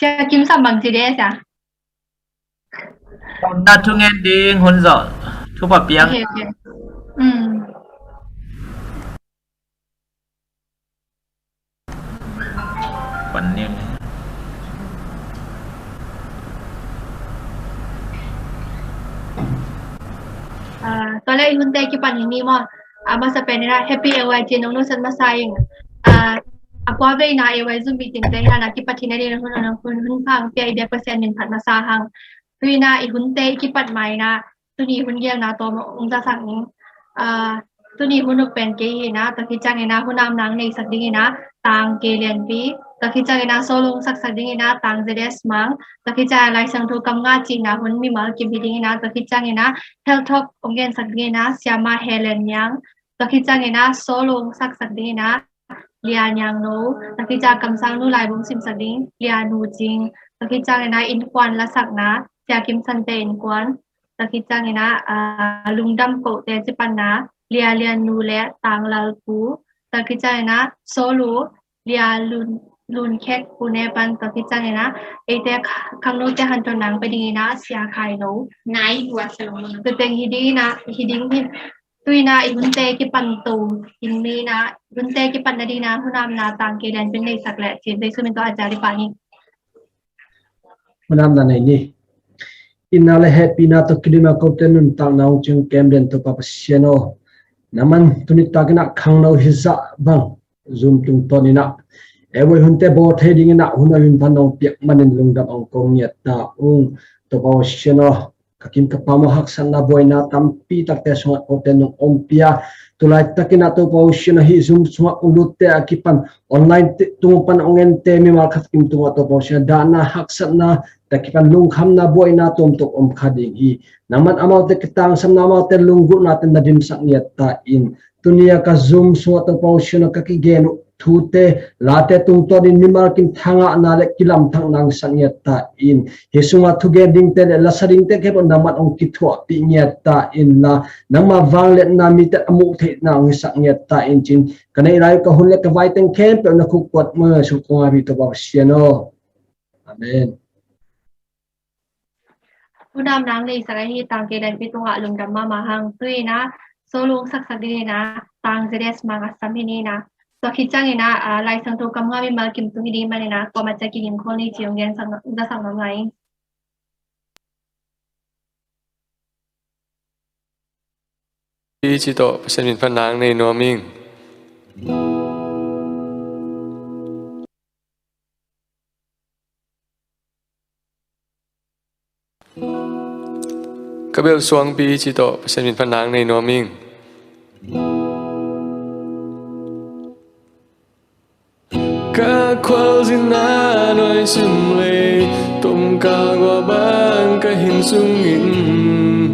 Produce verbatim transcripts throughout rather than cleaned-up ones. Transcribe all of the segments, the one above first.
Sia Kim sam bang ci de sia. Na thu ngen ding hun zawh thu pha piang. Ok, ok. Hmm. Pan ni. Ah, tua leh i hunte kipan hi ni maw. Ah, masa pen ina Happy A Y G nong nusiat masa ing. Ah, a kua vei ina A Y G Zoom meeting te ina na kipat hi na ding hun, hun, hun pha pia i biak Pasian min phat masa hang. Tu ina i hunte kipat ma ina tuni hun gelna tawm ong zasak ning. Ah, tuni hun uk pen kei hi ina, tua khit ciang ina hun am nang neisak ding ina Tang Kei Lianpi, tua khit ciang ina solo ong saksak ding ina Tang Zedes Mang, tua khit ciang Lai Siangtho kam nga cihna hun mimal kim hi ding ina, tua khit ciang ina Health Talk ong gensak ding ina Siama Helen Niang, tua khit ciang ina solo ong saksak ding ina Lia Niang No, tua khit ciang kamsang nu lai bung simsak ding Lia Nu Cing, tua khit ciang ina innkuan lasakna Sia Kim Sante innkuan, tua khit ciang ina, ah, lungdam kote ci panna Lia Lian Nu le Tang Lal Pu, tua khit ciang ina solo Lia Lun, Lun Khek Pu ne pan, tua khit ciang ina eite kha-, khangnote hanthotna ong pia ding ina Sia Khai Lo. Nai dua sa lo. Tua teng hi ding ina, hi ding hi. Tu ina i hunte kipan to hi ni ina, hunte kipan na ding ina hun am na Tang Kei Lianpi in neisak leh ci, Jesu min tawh a jali pa ni. Hun am na nei ni. Itna le hehpihna tawh kidim a kote nuntakna ong cing kem den Topa Pasian aw, na man tuni tak ina khangno hi zah bang Zoom tungtawn ina A Y G hunte bawl thei ding ina hun a hun pan nong piak manin lungdam ong ko ngiat ta ung. Topa Pasian aw, ka kim ka pam a haksatna buaina tampi takte sungah kote nong ompih a, tulaitak ina Topa Pasian aw, hih Zoom sungah ong lutte a kipan online te, tung pan ong ente mimal khat kim tungah Topa Pasian aw, dahna haksatna te kipan lungkhamna buaina tuamtuam om kha ding hi. Nangman amaute kitangsamna, amaute lunggulhnate na dimsak ngiat ta in. Tuni a ka Zoom sungah Topa Pasian aw, ka kigen uh thute, late tungtawn in mimal kim thangahna le kilamthakna ong sak ngiat ta in. Hih sungah thugen dingte le lasa dingte khempeuh nangman ong kithuahpih ngiat ta inla, nangma vangliatna mite a muh theihna ong hisak ngiat ta in ci-in, ka neih lai uh ka hun le ka vai teng khempeuh na khukkuat mawh sung kong a bi Topa Pasian aw. Amen. Hun am nang neisak ahi Tang Kei Lianpi tungah lungdam mahmah hang. Tu ina solo ong saksak ding ina Tang Zedes Mang a sam hi ni ina. Tua khit ciang ina, ah, Lai Siangtho kam nga mimal kim tung hi ding man ina, kuamah ciang kiging khol ni ci ong gensak, zasak nuam lai ing. I ci tawh Pasian min phatna nei nuam ing. Ka bel suangpi ci tawh Pasian min phatna nei nuam ing. Ka khualzinna nuai sim lei, tomkal gua bang ka hin sungin,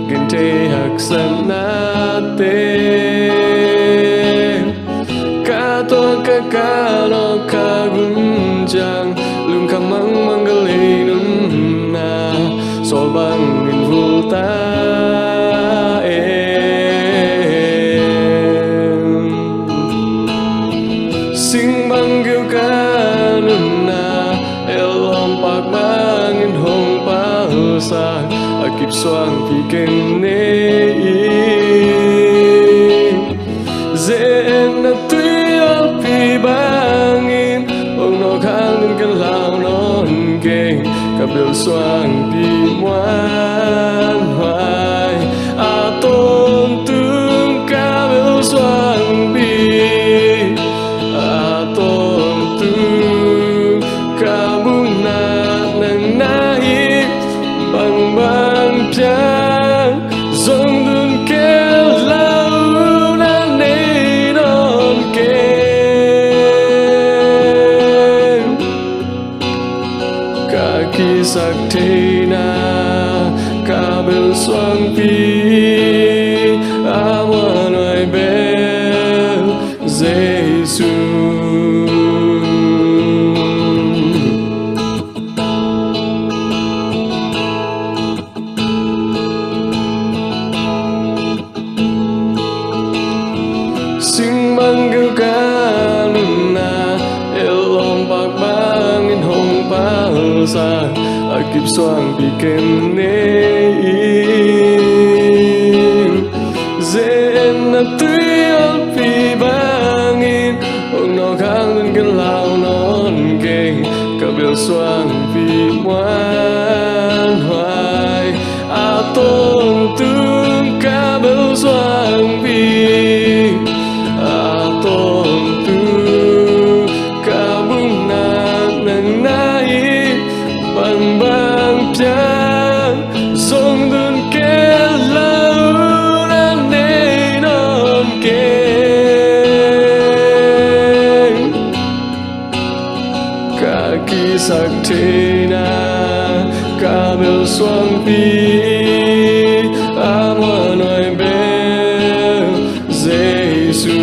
genthei haksatnate ka tuak ka kal aw ka gun ciang, lungkham mangmang ka lei nunna sawl bangin vul ta e. Sing bang kiu ka nunna, el lawm pak bangin hong palsak, a kip suangpi keng nei. Ze-etna tuipi bangin hong nawk hangin ka lau nawn keng, ka bel suangpi muanhuai. A tawntung ka bel suangpi, a tawntung ka muhna nang na hi. Bangbang piang zong dun kei lo, na nei nawn keng. Ka kisak theihna ka bel suangpi, a muanhuai bel Jesu. Sing bang kiu ka nunna, el lawm pak bangin hong pal Suangpi ken nei in, zen na tui olpi bangin, ong nawk hang nun ka lau nawn keng, ka bel suangpi muanhuai. A tawntung ka bel suangpi, a tawntung ka bungna nang na hi, bangbang piang zong dun kei lo, na nei nawn keng. Ka kisak theihna, ka bel suangpi, a muanhuai bel Jesu.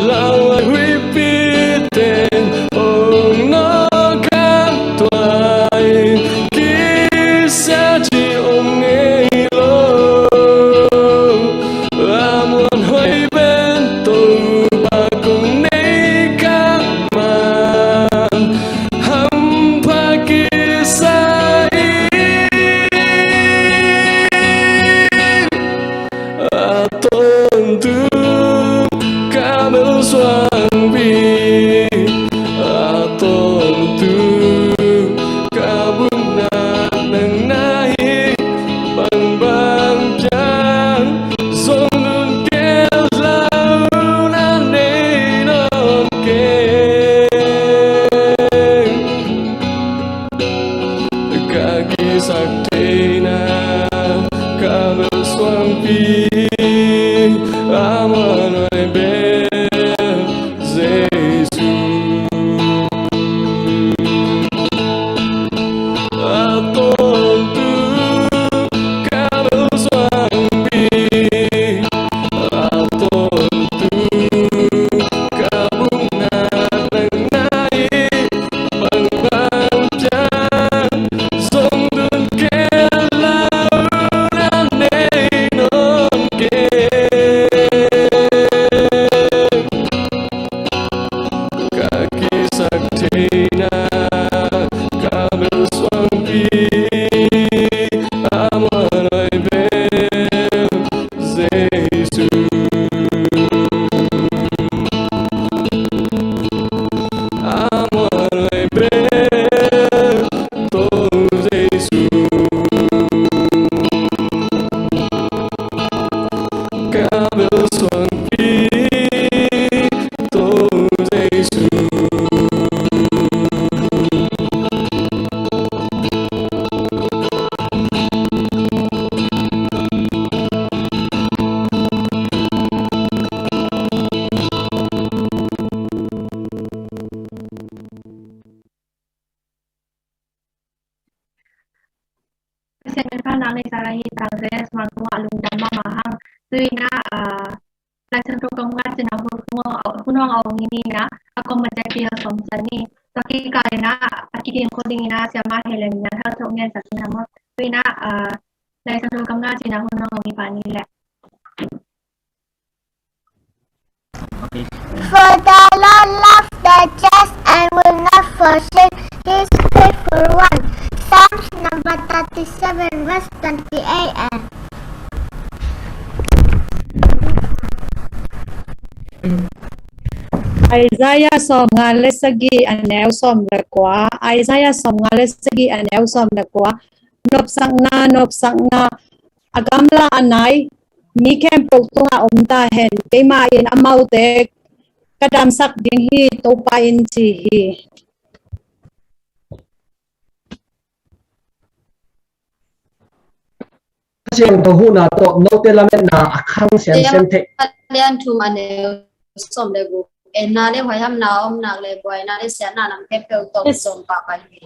Lau a huihpi teng ong nawk hang tua in, kisia ci ong ngei lo. A muanhuai pen Topa kong nei ka man, hampha kisa in. A tawntung ka bel suangpi, a tawntung ka bungna nang na hi, bangbang piang zong dun kei lo, na nei nawn keng. Ka kisak theihna, ka bel suangpi, a muanhuai bel Jesu. A tawntung ka bel suangpi, a tawntung ka bungna nang na hi, bangbang piang zong dun kei lo, na nei nawn keng. Ka kisak theihna, ka bel suangpi, a muanhuai bel Jesu. A muanhuai bel Topa Jesu. Ka bel suangpi, Topa Jesu. Pasian in phatna nei sa lai hi. Tangte sumang tungah lungdam mahmah hang. Tu-in ah, ah, Lai Siangtho kam ngah cin ah hun hong, hun hong a ong hi ni. In ah a kom a tek pi a som sa ni. Tua kikal in ah a kikim khol ding in ah siamah Helen in ah hel thok ngen sak in ah maw. Tu-in ah, ah, Lai Siangtho kam ngah cin ah hun hong a ong hi pah ni leh. For the Lord loved the just and will not forsake his faithful one. Psalms number thirty-seven, verse twenty-eight. Isaiah sawmnga le sagih a neu sawm le kua, Isaiah sawmnga le sagih a neu sawm le kua. Nopsakna, nopsakna, a gamla a nai mi khempeuh tungah om ta hen, keimah in amaute ka damsak ding hi, Topa in ci hi. Siangtho huhna tawh note lametna a khang semsem theih. Lian thum a neu sawm le guk. Enna le huaihamna, omna le buaina le siatna nam khempeuh tawh sawm pah ka hi.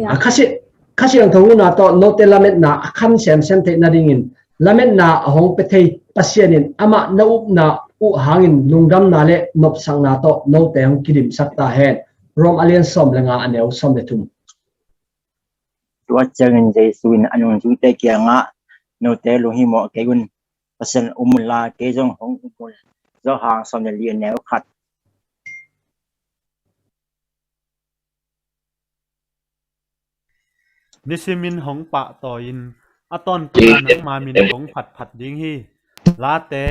A Kha Si-, Kha Siangtho huhna tawh note lametna a khang semsem theih nadingin lametna a hong pia thei Pasian in amah na upna uh hangin lungdamna le nopsakna tawh note hong kidimsak ta hen. Rom a lian sawm le nga a neu sawm le thum. Tua ciangin Jesu in a nungzuite kiangah, Note lunghimawh kei un, Pasian um unla kei zong hong um un. Johan sawm le li a neu khat. Nisimin hong pahtawi-in a tawntung nangma min kong phatphat ding hi. Late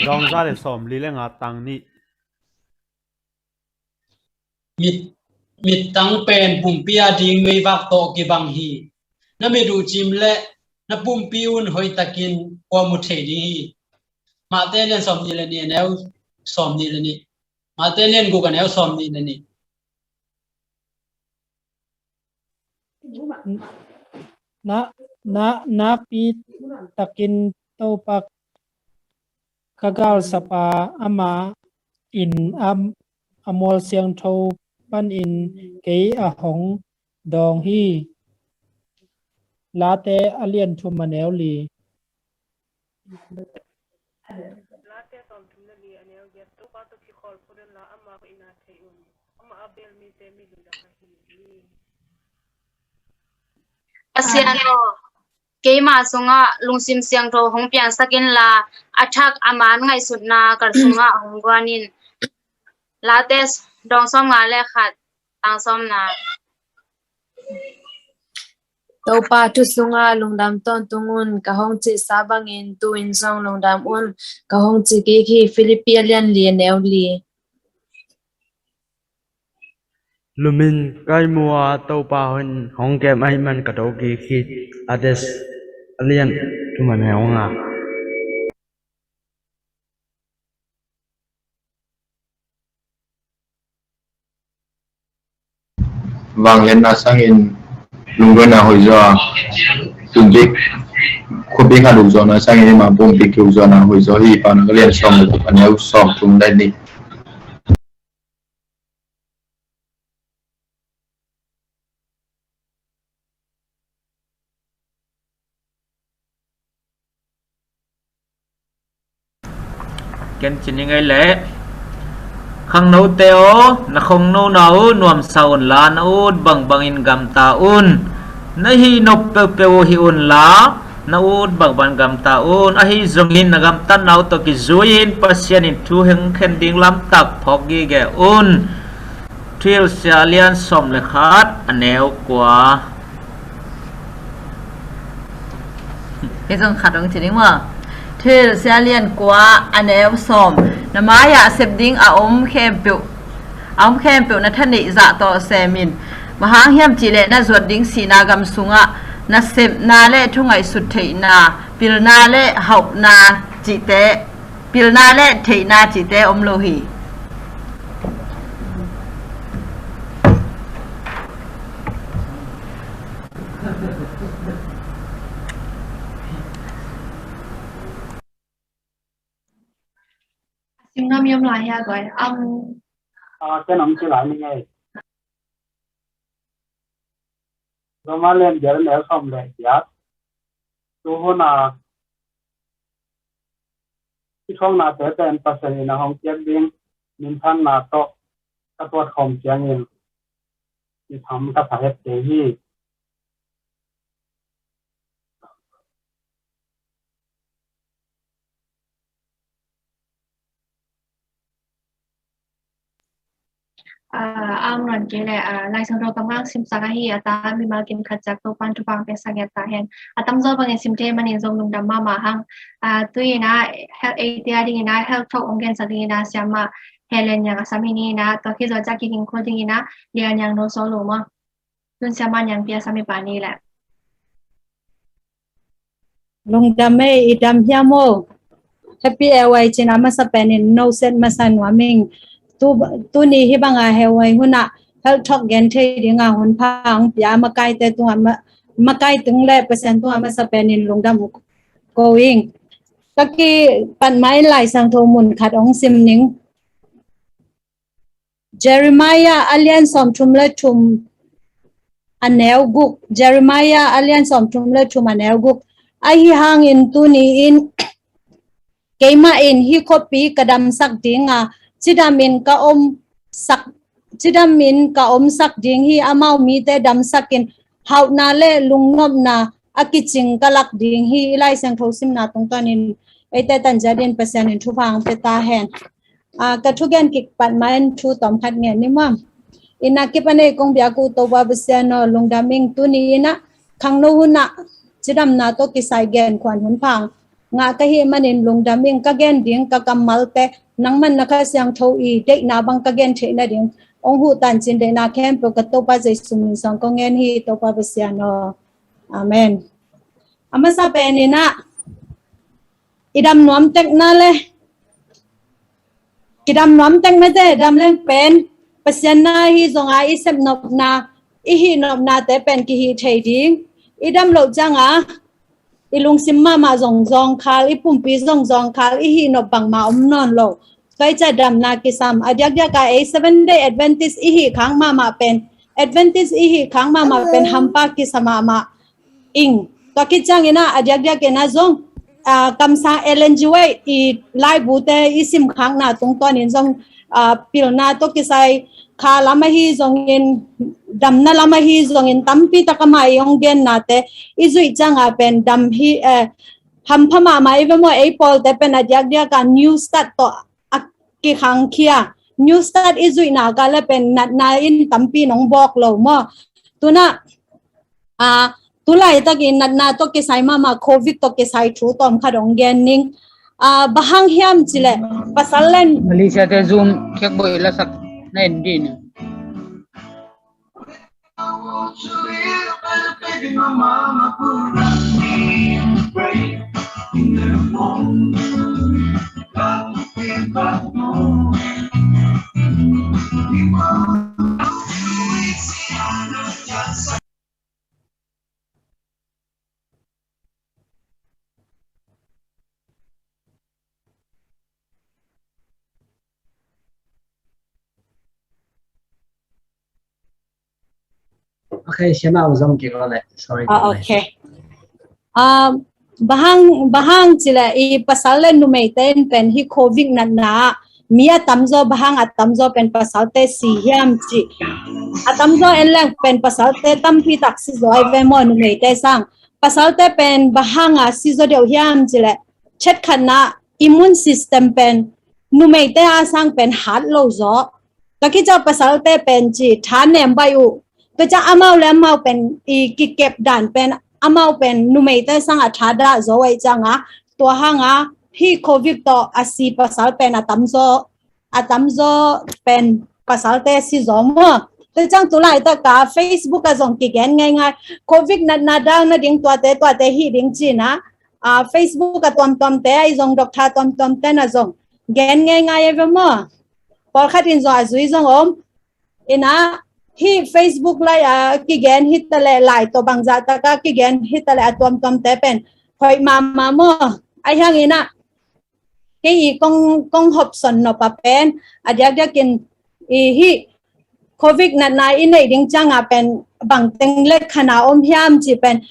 dawng za le sawm li le nga tang nih. Mit, mittang pen pumpi a ding meivak tawh kibang hi. Na mit uh cim le na pumpi un hoihtakin kua mu thei ding hi. Mate lian sawm nih le nih a neu sawm nih le nih. Mate lian guk a neu sawm nih le nih. Na, na, nakpi takin Topa ka galsapa ama in a, a mual siangtho panin kei a hong dawng hi. Late a lian thum a neu li. Late sawm thum le li a neu giat. Topa tawh kikhawl phot unla ama hoihna thei un. Amah a bel mite mi lungdam ahi hi. Pasian aw, keima sungah lungsim siangtho hong piangsak inla, a thak a man ngaihsutna ka sungah hong guan in. Late dawng sawm nga le khat, tang sawmna. Topa thu sungah lungdam tawntung un, ka hong cihsa bangin tu-in zong lungdam un, ka hong ci kik hi. Filipi a lian li a neu li. Lumin kai mua Topa hong kem ahih man ka do kik hi. Late a lian thum a neu nga. Vangliatna sangin lungduaina hoihzaw a, tunbik khuabik hat ukzawhna sangin eima pumpi kiukzawhna hoihzaw hi. Paunak a lian sawm le guk a neu sawm thum le nih. Ken ci ning ei leh, khangnote aw, na khongnona uh nuamsa unla, na ut bangbangin gamta un. Na hih nop peuhpeuh uh hih unla, na ut bangbangin gamta un. Ahi zongin na gamtatna uh tawh kizui-in Pasian in thu hong khen ding lamtak phawk gige un. Thuhilhsia lian sawm le khat a neu kua. Hih zong khat hong ci ding maw? Thuhilhsia lian kua a neu sawm. Na mai-ah sep ding a om khempeuh, a om khempeuh na thaneih zah tawh sem in. Bang hang hiam cihleh na zuat ding sihna gam sungah nasepna le thungaihsut theihna, pilna le hauhna cihte, pilna le theihna cihte om lo hi. A sim nuam i om lai hia guai? Am. A, ken om ci lai ning ei. Roma lian giat a neu sawm le giat. Tu hun a i thuaknate pen Pasian in a hong piak ding minthanna tawh ka tuat khawm ciangin i tham ka sa het kei hi. A, a om nawn kei leh, a, Lai Siangtho kam ngang simsak ahi a, ta mimal kim khat ciat Topa'n thupha hong piaksak ngiat ta hen. A tamzaw bangin sim thei manin zong lungdam mahmah hang. A, tu-in a, health aid te a dingin a, health talk hong gensak dingin a, siamah Helen Niang a sam hi ni in a, tua khit zawh ciang kikin khol dingin a, Lian Niang no sawl lo maw. Tun siamah Niang Pia sam hi pah ni leh. Lungdam ei, i dam hiam aw? Happy L Y cin a masa penin no set masa nuam ing. Tu, tuni hih banga L Y hun ah health talk gen thei dinga hun pha hong pia makaite tungah ma, makai tung le Pasian tungah masa penin lungdam ko ing. Ka kipat mai Lai Siangtho mun khat hong sim ning. Jeremiah a lian sawmthum le thum a neu guk. Jeremiah a lian sawmthum le thum a neu guk. Ahi hangin tuni-in keimah in hih khuapi ka damsak dinga, cidamin ka omsak, cidamin ka omsak ding hi. Amau mite damsakin hauhna le lungnopna a kicing ka lak ding hi. I Lai Siangtho simna tungtawnin eite tanzia din Pasian in thupha hong pia ta hen. Aa, ka thugen kipat ma-in thu tawm khat ngen ni maw. Inn ah kip a nei kong biak uh Topa Pasian aw, lungdam ing. Tuni in ah khangno hun ah cidamna tawh kisai genkhuan hun pha ngah ka hih manin lungdam ing. Ka gen ding ka kammalte nangman na Kha Siangtho i deihna bang ka gen theih nading hong huh tancin, deihna khempeuh ka Topa Jesu min suang kong ngen hi, Topa Pasian aw. Amen. A masa pen in ah i dam nuam tekna le, kidam nuam tekna te dam leng pen Pasian na hi zong a, i sep nopna, i hih nopnate pen kihih thei ding. I dam loh ciang a i lungsim mahmah zong zawngkhal, i pumpi zong zawngkhal, i hih nop bangmah om nawn lo. Tua i ciah damna kisam. A diakdiak a ei Seventh Day Adventist i hih khak mahmah pen, Adventist i hih khak mahmah pen hampa kisa mahmah ing. Tua khit ciangin ah a diakdiak in ah zong, aa, kamsang Ellen G. White i laibute i simkhakna tungtawnin zong, aa, pilna tawh kisai kha lam ahi zongin, damna lam ahi zongin, tampi tak amah i hong gennate i zuih ciang a pen dam hi, eh, hampha mahmah i ve maw. Ei pawlte pen a diakdiak a New Start tawh a kikhangkhia. New Start i zuihna ka le pen natna in tampi nong bawk lo maw. Tu in ah, aa, tu laitakin natna tawh kisai mahmah, Covid tawh kisai thu tawm khat hong gen ning. Aa, bang hang hiam cih leh pasal len Malaysia te Zoom khek boi lasak na en dih ni. Okay, siama, u zong kiko le. Sorry. Ah, okay. Ah, bang hang, bang hang cih leh i pasal le numeite in pen hih Covid natna ah mi a tamzaw, bang hang a tamzaw pen pasalte si hiam cih. A tamzaw en leng pen pasalte tampi tak si zaw i ve maw, numeite sang. Pasalte pen bang hang a si zaw deuh hiam cih leh, khat khatna immune system pen numeite a sang pen hat lo zaw. Tua khit ciang pasalte pen ci tha nem baih uh. Tua ciang amau le amau pen i kikep dan pen amau pen numeite sang a tha dah zaw ahih ciang a, tua hang a hih Covid tawh a si pasal pen a tamzaw, a tamzaw pen pasalte si zaw maw. Tua ciang tu laitak a Facebook ah zong kigen ngeingai. Covid natna dal nading tuate, tuate hih ding ci-in ah, ah, Facebook a tuamtuamte, ahi zong doctor tuamtuamte na zong gen ngeingai e ve maw. Pawlkhat in zong a zui zong om. In ah hih Facebook lai a kigen hi ta leh, lai tawh bangzah tak a kigen hi ta leh a tuamtuamte pen hoih mahmah maw. Ahi hangin ah kei i kong, kong hopson nop a pen a diakdiakin i hih Covid natna i neih ding ciang a pen bangteng le khan a om hiam cih pen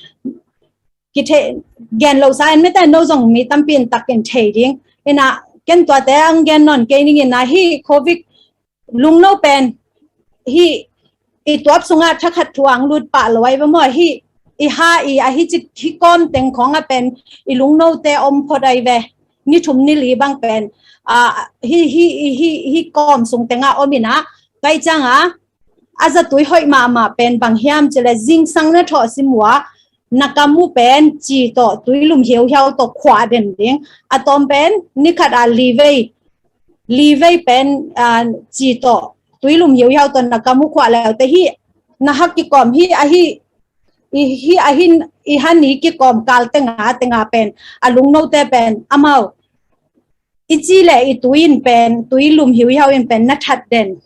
kithei gen lo sa en mite, no zong mi tampi in tak in thei ding. In ah ken tuate ang gen nawn kei ning. In ah hih Covid lungno pen hih i tuap sungah thakhat thu ang lut pah lo ahi ve maw. Hih i ha i a hi cik hi kawm teng khawng a pen i lungnote om phot ahi ve. Ni thum ni li bang pen, ah, hih, hih, hih, hih kawm sung tengah om in ah, tua ciang a a zatui hoih mahmah pen bang hiam cih leh zingsang na thawh sim uh a, na kam uh pen ci tawh tuilum hiauhiau tawh khuah den ding. A tawm pen ni khat a li vei, li vei pen, ah, ci tawh tuilum hiauhiau tawh na kam uh khuah le uh teh hih na ha kikawm hih a hih, i hih a hih, i ha ni kikawm kal teng a, teng a pen a lungnote pen amau i ci le i tui in pen, tuilum hiauhiau in pen na that den.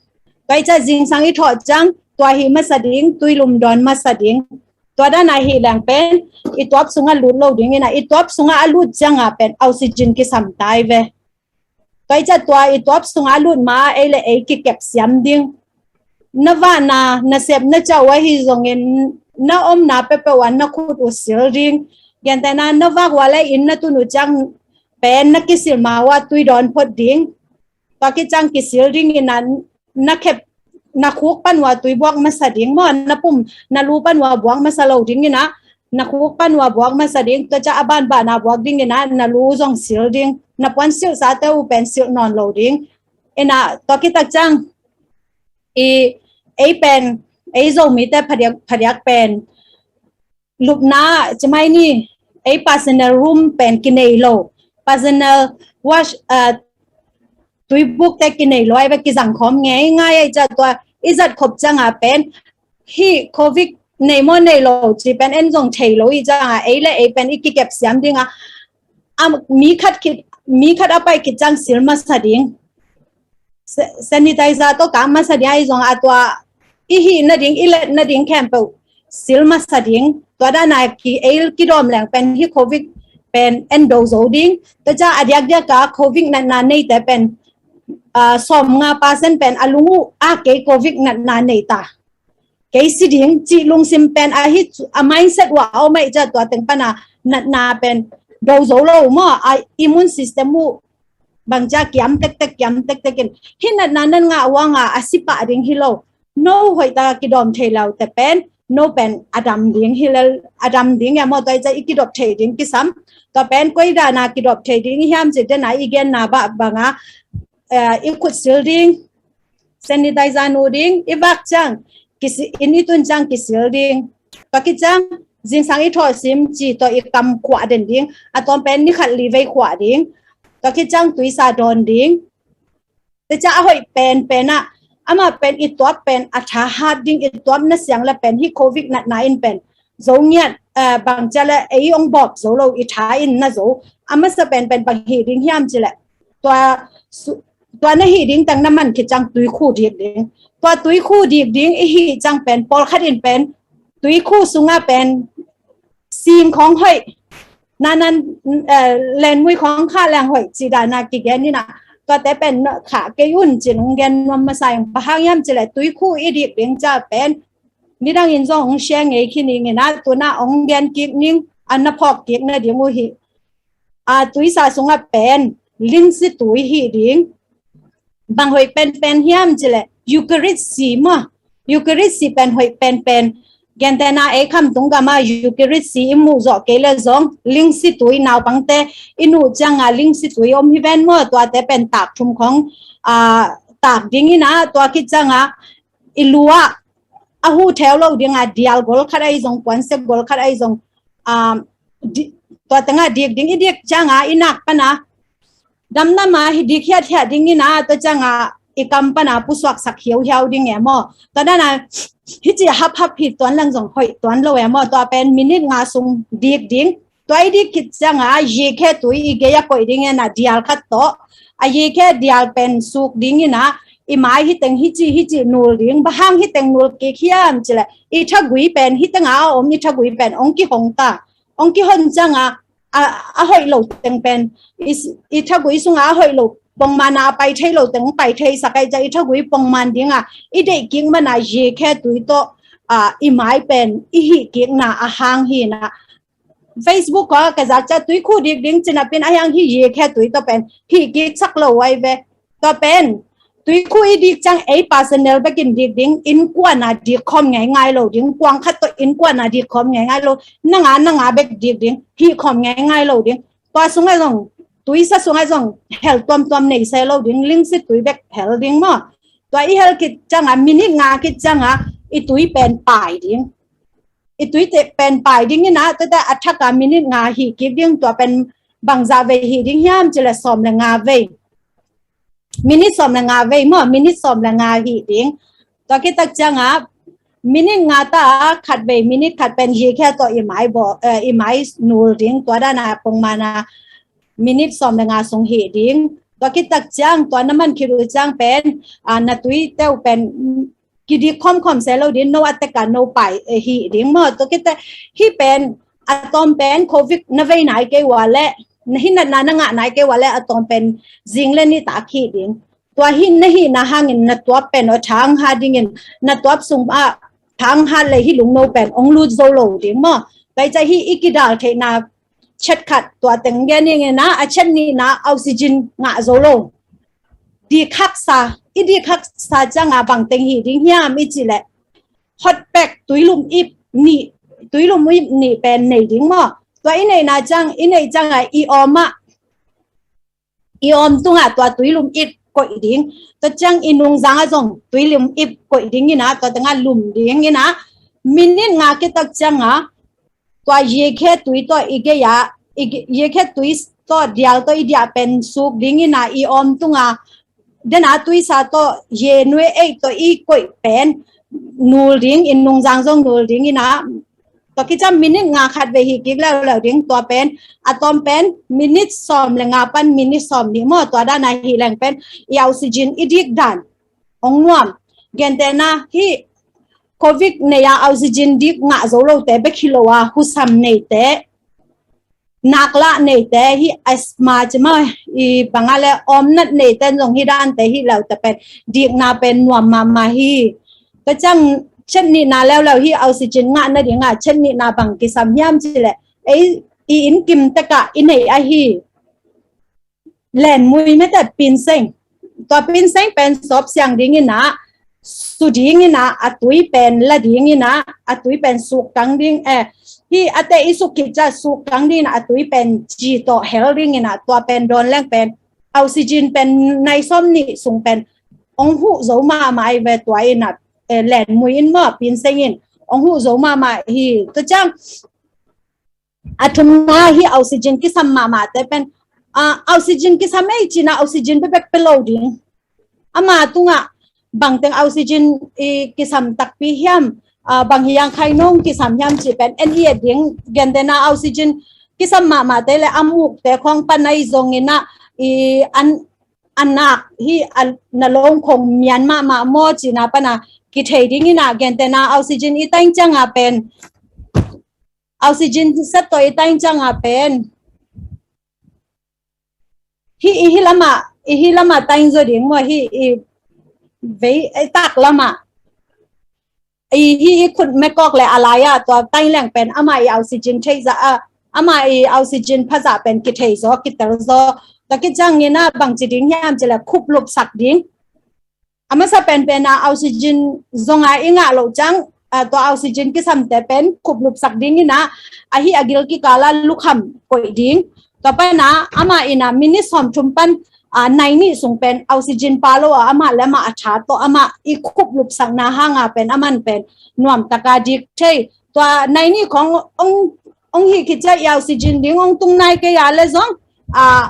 Tua ciang zingsang i thawh ciang tua hih masa ding, tuilum dawn masa ding. Tua dan a hih leng pen i tuap sungah lut lo ding. In ah i tuap sungah a lut ciang a pen oxygen kisam ta ahi ve. Tua ciang tua i tuap sungah a lut ma ei le ei kikep siam ding. Na vahna, na sepna ciah uh ahi zongin na omna peuhpeuh ah na khut uh sil ding. Gentehna na vak uh a le inn na tun uh ciang pen na kisil ma uh a tui dawn phot ding. Tua khit ciang kisil ding. In ah na khep, na khuk pan uh a tui buak masa ding maw, na pum, na lu pan uh a buak masa lo ding. In ah na khuk pan uh a buak masa ding, tua ciang a banban a buak ding in ah na lu zong silh ding, na puan silhsate uh pen silh nawn lo ding. In ah tua khit tak ciang i ei pen, ei Zomite phadiak, phadiak pen lupna ci mai ni, ei personal room pen kinei lo, personal wash, uh, tuibukte kinei lo ai ve, kizang khawm ngeingai ai ciang tua i zat khop ciang a pen hih covid nei maw nei lo ci pen en zong thei lo i ciang a, ei le ei pen i kikep siam ding a, a mi khat khit, mi khat a pai khit ciang silh masa ding. Sa-, sanitizer tawh kang masa ding ai zong a, tua i hih nading, i let nading khempeuh silh masa ding. Tua dan a ki ei kidawm leng pen hih covid pen en do zo ding. Tua ciang a diakdiak a covid natna neite pen, ah, sawmnga percent pen a lung uh a kei covid natna nei ta, kei si ding cih lungsim pen a hih a mindset uh a om ai ciang tua teng pan a natna pen do zo lo maw, a immune system uh bang ciang kiam tektek, kiam tektek in hih natna nan ngah uh a, a si pah ding hi lo. No hoih tak a kidawm thei lo te pen no pen a dam ding hi lel, a dam ding e maw, tua i ciang i kidop thei ding kisam. Tua pen koi dan a kidop thei ding hiam ci den a i genna bah bang a, eh, i khut silh ding, sanitizer nuh ding, i vak ciang kisi-, inn i tun ciang kisilh ding. Tua khit ciang zingsang i thawh sim ci tawh i kam khuah den ding, a tawm pen ni khat li vei khuah ding. Tua khit ciang tuisa dawn ding. Tua ciang a hoih penpen ah, amah pen i tuap pen a tha hat ding, i tuap na siang le pen hih covid natna in pen zo ngiat, eh, bang ciang le ei ong bawp zo lo, i tha in na zo. A masa penpen bang hih ding hiam ci le, tua su-, tua na hih ding teng na man khit ciang tuikhu dik ding. Tua tuikhu dik ding i hih ciang pen pawlkhat in pen tuikhu sungah pen sing khawng hoih, nanan, eh, lenmui khawng khah leng hoih ci dan a kigen in ah, tuate pen khah kei un ci-in ong gen nuam masa ing. Bang hang hiam ci le tuikhu i dik ding ciang pen nidang in zong ong share ngei khin ing in ah, tu-in ah ong gen kik ning, a na phawk kik nading uh hi. A, tuisa sungah pen lingsi tui hih ding. Bang hoih penpen hiam ci le Eucharist si maw, Eucharist si pen hoih penpen. Gentehna ei Khamtung gam ah Eucharist si i muh zawh kei le zong lingsi tui, naupangte i nuh ciang a lingsi tui om hi ven maw, tuate pen tak thum khawng, ah, tak ding in ah, tua khit ciang a i lu ah a hu theu lo ding a dial gol khat ai zong, puansia gol khat ai zong, ah, di-, tua teng a dik ding, i dik ciang a i nak pan a damdam a hi dik hiathiat ding in ah, tua ciang a i kam pan a pusuaksak hiauhiau ding e maw. Tua dan a hici haphap hi tuan leng zong hoih tuan lo e maw. Tua pen minute nga sung dik ding. Tua i dik khit ciang a yikhe tui i gei a koih ding in ah dial khat tawh, a yikhe dial pen suk ding in ah i mai hi teng hici hici nul ding. Bang hang hi teng nul kik hiam ci le i thagui pen, hi teng a om i thagui pen ong kihong ta. Ong kihon ciang a, a, a hoih lo teng pen i, i thagui sung a a hoih lo pongman a pai thei lo teng pai thei sak ai ciang i thagui pongman ding a i deih kik man a yikhe tui tawh, ah, i mai pen i hih kikna a hang hi in ah. Facebook ah ka zak ciang tuikhu dik ding ci napi in a hiang hi yikhe tui tawh pen hih kiksak lo ai ve. Tua pen tuikhu i dik ciang ei personal bekin dik ding, innkuan a dik khawm ngeingai lo ding, kuang khat tawh innkuan a dik khawm ngeingai lo, nang a nang a bek dik ding, hih khawm ngeingai lo ding. Tua sung ah zong, tuisa sung ah zong hel tuamtuam nei se lo ding, lingsi tui bek hel ding maw. Tua i hel khit ciang a minute nga khit ciang a i tui pen pai ding. I tuite pen pai ding in ah, tua teh a thak a minute nga hih kik ding. Tua pen bangzah vei hih ding hiam ci le sawm le nga vei. Minute sawm le nga vei maw, minute sawm le nga hih ding. Tua khit tak ciang a minute nga ta a khat vei, minute khat pen yikhe tawh i mai bawl, eh, i mai nul ding. Tua dan a pongman a minute sawm le nga sung hih ding. Tua khit tak ciang, tua na man khit uh ciang pen, ah, na tuite uh pen kidik khawmkhawm se lo ding, no a tek a no pai, eh, hih ding maw. Tua khit teh hih pen, a tawm pen covid na vei nai kei ua le, na hih natna na ngah nai kei ua le, a tawm pen zing le nitak hih ding. Tua hih na hihna hangin na tuap pen aw thang ha dingin, na tuap sung ah thang ha le hih lungno pen ong lut zo lo ding maw. Tua i ciang hih i kidal theihna chet khat tua teng gen ing in ah, a chet nihna oxygen ngah zo lo. Dik haksa, i dik haksa ciang a bang teng hih ding hiam i ci le hot pack, tuilum ip nih, tuilum ip nih pen nei ding maw. Tua i neihna ciang, i neih ciangah i awm ah, i awm tungah tua tuilum ip koih ding. Tua ciang i nungzang ah zong tuilum ip koih ding inah, tua tengah lum ding inah, minit nga kitak ciangah tua yekhe tui tawh i gei ah, i ge-, yekhe tui tawh dial tawh i diah pen suk ding inah, i awm tungah dena tuisa tawh ye nue ei tawh i koih pen nul ding, i nungzang zong nul ding inah. Tua kiciang minit nga khat vei hi kik leuleu ding. Tua pen a tawm pen minit sawm le nga pan minit sawm nih maw, tua dana hi leng pen i oxygen i dik dan ong nuam. Gentehna hi covid nei a oxygen dik ngah zo lote bek hi lo a, husam neite, naklah neite, hi asthma ci maw, i banga le awmnat neite zong hi dante hi leute pen dikna pen nuam mahmah hi. Tua ciang chet nihna leuleu hi oxygen ngah nadinga chet nihna bang kisam hiam cileh, ei i inn kim tekah i neih ahi lenmui mete pinseng. Tua pinseng pen sawp siang ding inah, su ding inah, a tui pen la ding inah, a tui pen suk kang ding, eh, hi a te i suk khit ciah suk kang ding inah, a tui pen ci tawh hel ding inah, tua pen dawn leng pen oxygen pen nai sawm nih sung pen ong huh zo mahmah ai ve. Tua inah, eh, lenmui in maw, pinseng in ong huh zo mahmah hi. Tua ciang a thumna hi oxygen kisam mahmahte pen, ah, oxygen kisam ei cina oxygen bebek pe lo ding. Ama tungah bangteng oxygen i kisam takpi hiam, ah, bang hiang khai nong kisam hiam ci pen en i et ding. Gentehna oxygen kisam mahmahte le a mukte khong panai zong inah i an, a nak hi a na longkhong mian mahmah maw cina pana kithei ding inah. Gentehna oxygen i taing cianga pen, oxygen set tawh i taing cianga pen hi i hi lama, i hi lama taing zo ding maw, hi i vei i tak lama i hi i khut mekawk le a lai-ah tua taing leng pen ama i oxygen thei zah a, ama i oxygen pha zah pen kithei zaw, kitel zaw. Tua kiciang inah bangci ding hiam cileh khup lupsak ding. A masa penpen a oxygen zonga i ngah loh ciang, ah, tua oxygen kisamte pen khup lupsak ding inah, ahi a gil kikala lukham koih ding. Tua pana ama inah minit sawm thum pan, ah, nai nih sung pen oxygen pa lo a, amah le amah a tha tawh amah i khup lupsakna hanga pen aman pen nuamtaka dik thei. Tua nai nih khong ong, ong hih khit ciah i oxygen ding ong tung nai kei a le zong, ah,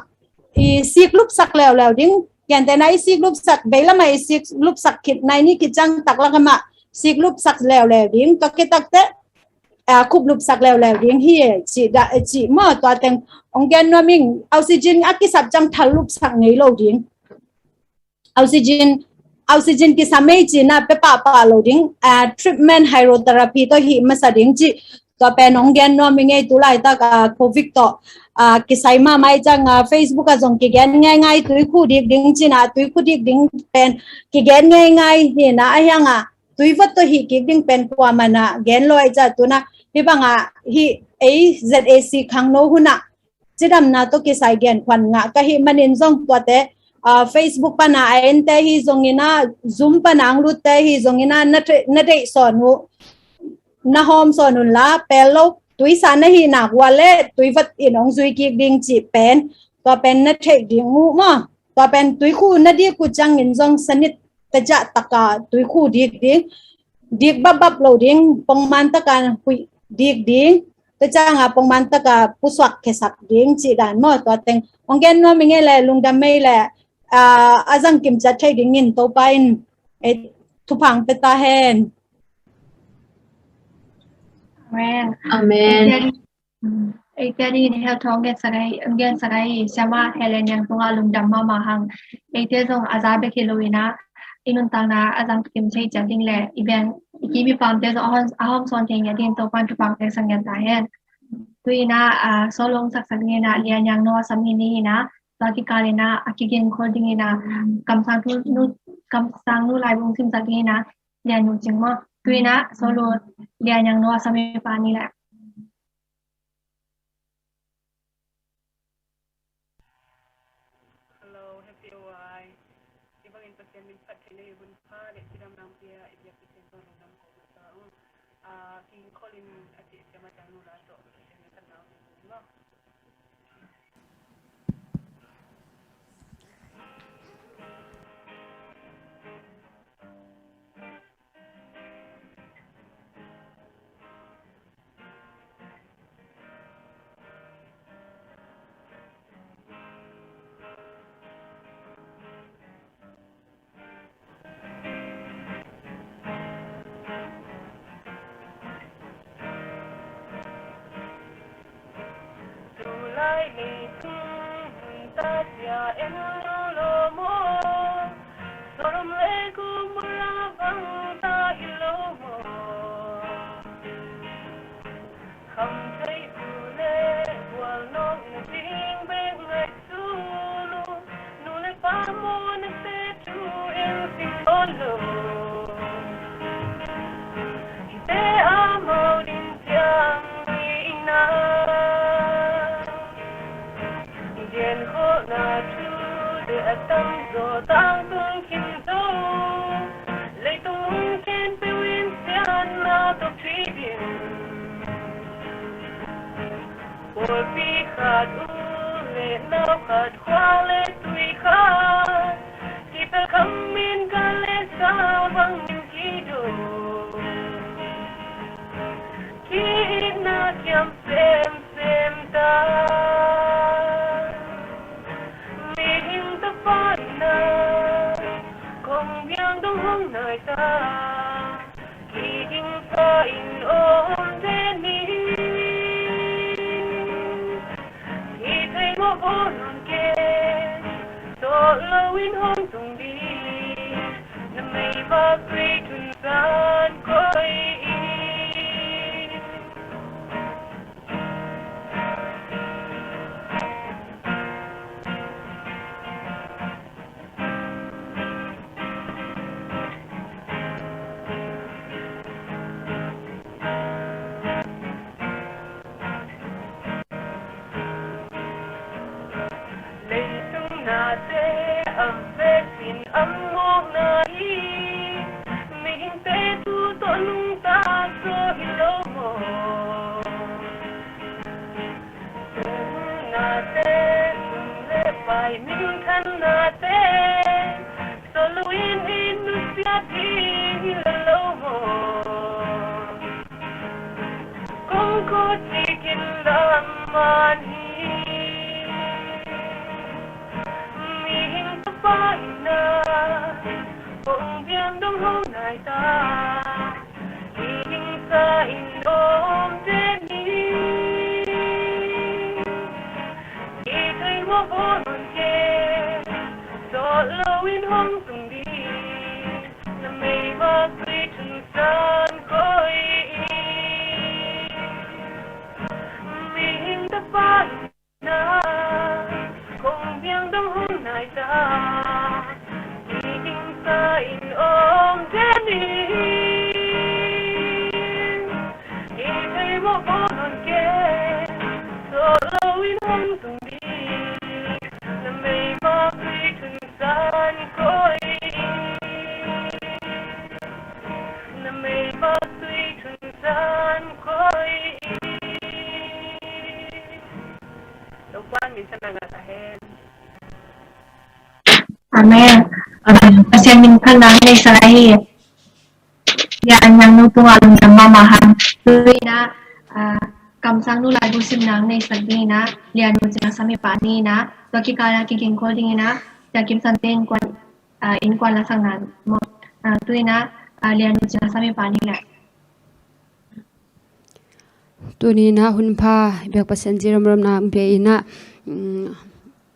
i sik lupsak leuleu ding. Gentehna i sik lupsak, vei lama i sik lupsak khit nai nih khit ciang taklak amah sik lupsak leuleu ding. Tua kitakte, ah, khup lupsak leuleu ding hi ci da, ci maw. Tua teng ong gen nuam ing. Oxygen a kisap ciang thal lupsak ngei lo ding. Oxygen, oxygen kisam ei cina pe pahpah lo ding. Ah, treatment hydrotherapy tawh hih masa ding ci. Tua pen ong gen nuam ing ei. Tulaitak, ah, covid tawh, ah, kisai mahmah i ciang, ah, Facebook ah zong kigen ngeingai, tuikhu dik ding cina, tuikhu dik ding pen kigen ngeingai hi na, a hiang ah tuivot tawh hih kik ding pen kuamah na gen lo ai ciah tuna hi bangah hih ei Z A C khangno hunah cidamna tawh kisai genkhuan ngah ka hih manin zong tuate, ah, Facebook pana a ente hi zongin ah, Zoom pana ang lutte hi zongin ah, na, na deih sawn uh, na hawm sawn unla, pel lo tuisa na hih nak uh a leh tuivot in hong zui kik ding cih pen, tua pen na theih ding uh maw. Tua pen tuikhu na dik uh ciangin zong sanit taciah taka tuikhu dik ding, dik babap lo ding, pongman taka huih dik ding, tua cianga pongman taka pusuak khesak ding cih dan maw. Tua teng hong gen nuam i ngei leh lungdam mei leh, ah, a zang kimciat thei dingin Topa in ei thupha pia ta hen. Amen. Amen. Eite ni hel thong gen sagai, gen sagai siama Helen Niang tunga lungdam mahmah hang. Eite zong a za bek hi lo ina, i nuntakna a zang kim thei ciat ding le i beng i kim i pamte zong a hawm, a hawm sawn thei ngiat dingin Topan thupha pia sak ngiat ta hen. Tu ina, ah, solo hong saksak ding ina Lia Niang no a sam hi ni ina, tua kikal ina a kigin khol ding ina Kamsang nu, nu, Kamsang nu lai bung simsak ding ina Lia Nu Cing maw. Tu ina solo Lia Niang no a sam hi pa ni le. Hello, happy Y. I bangin Pasian min phat theihna i hun pha le cidam nang pia i biak i pen tawh lungdam ko masa ung. Ah, King Colin a cih siam a ciang nu la tawh siam na khat nau ding maw? Tulai leitung hun ta sia en lo maw? Sodom le Gomorrah bang ta hi lo maw? Kham thei tu le bual nawk na ding bek ngaihsun uh. Nu le pa maw, na te tu in sim lo. Hihte amau ding ciang ding na. Gen khawhna thu le a tamzaw tangtung khin zo. Leitung lungken peuh in siatna tawh kidin. Pawlpi khat u le nau khat, khua le tui khat, kipelh kham in ka le sa bangin kido. Ki-itna kiam semsem ta. Mihing Tapa in a kong biang dong hong nai ta. Kiging sa in om den ni. Kithei mawh bawl nawn kei. Sawh lo in hong tung ding. Na meivak tui thun san koih in. Leitung nate a vekin a mawkna hi. Mihingte thu tawh nungta zaw hi lo maw? Nate, sum le pai, minthannate, solo in i nusia ding hi lo maw? Kong ko cikin lam man hi. Mihing Tapa in a kong biang dong hong nai ta. Kiging sa in om den ni. Kithei mawh bawl nawn kei. Sawh lo in hong tung ding. Na meivak tui thun san koih in. Mihing Tapa in a kong biang dong hong nai ta. Kiging sa in om den ni. Kithei mawh bawl nawn kei. Sawh lo in hong tung ding. Na meivak tui thun san koih in. Na meivak tui thun san koih in. Topa'n minthanna ngah ta hen. Amen. Amen. Pasian minthanna nei sa lai hi. Ya, a nang nu tungah lungdam mahmah hang. Tu-in ah, ah, kamsang nu laibu simna nei sak dingin ah, Lian nu Cing Sak Mipa ni in ah, tua kikal ah kiging kul dingin ah, Sia Kim San te innkuan, ah, innkuan la sakna maw. Ah, tu-in ah, ah, Lian nu Cing Sak Mipa ni leh. Tuni in ah hun pha i biak Pasian ci romromna hong pia in ah, um,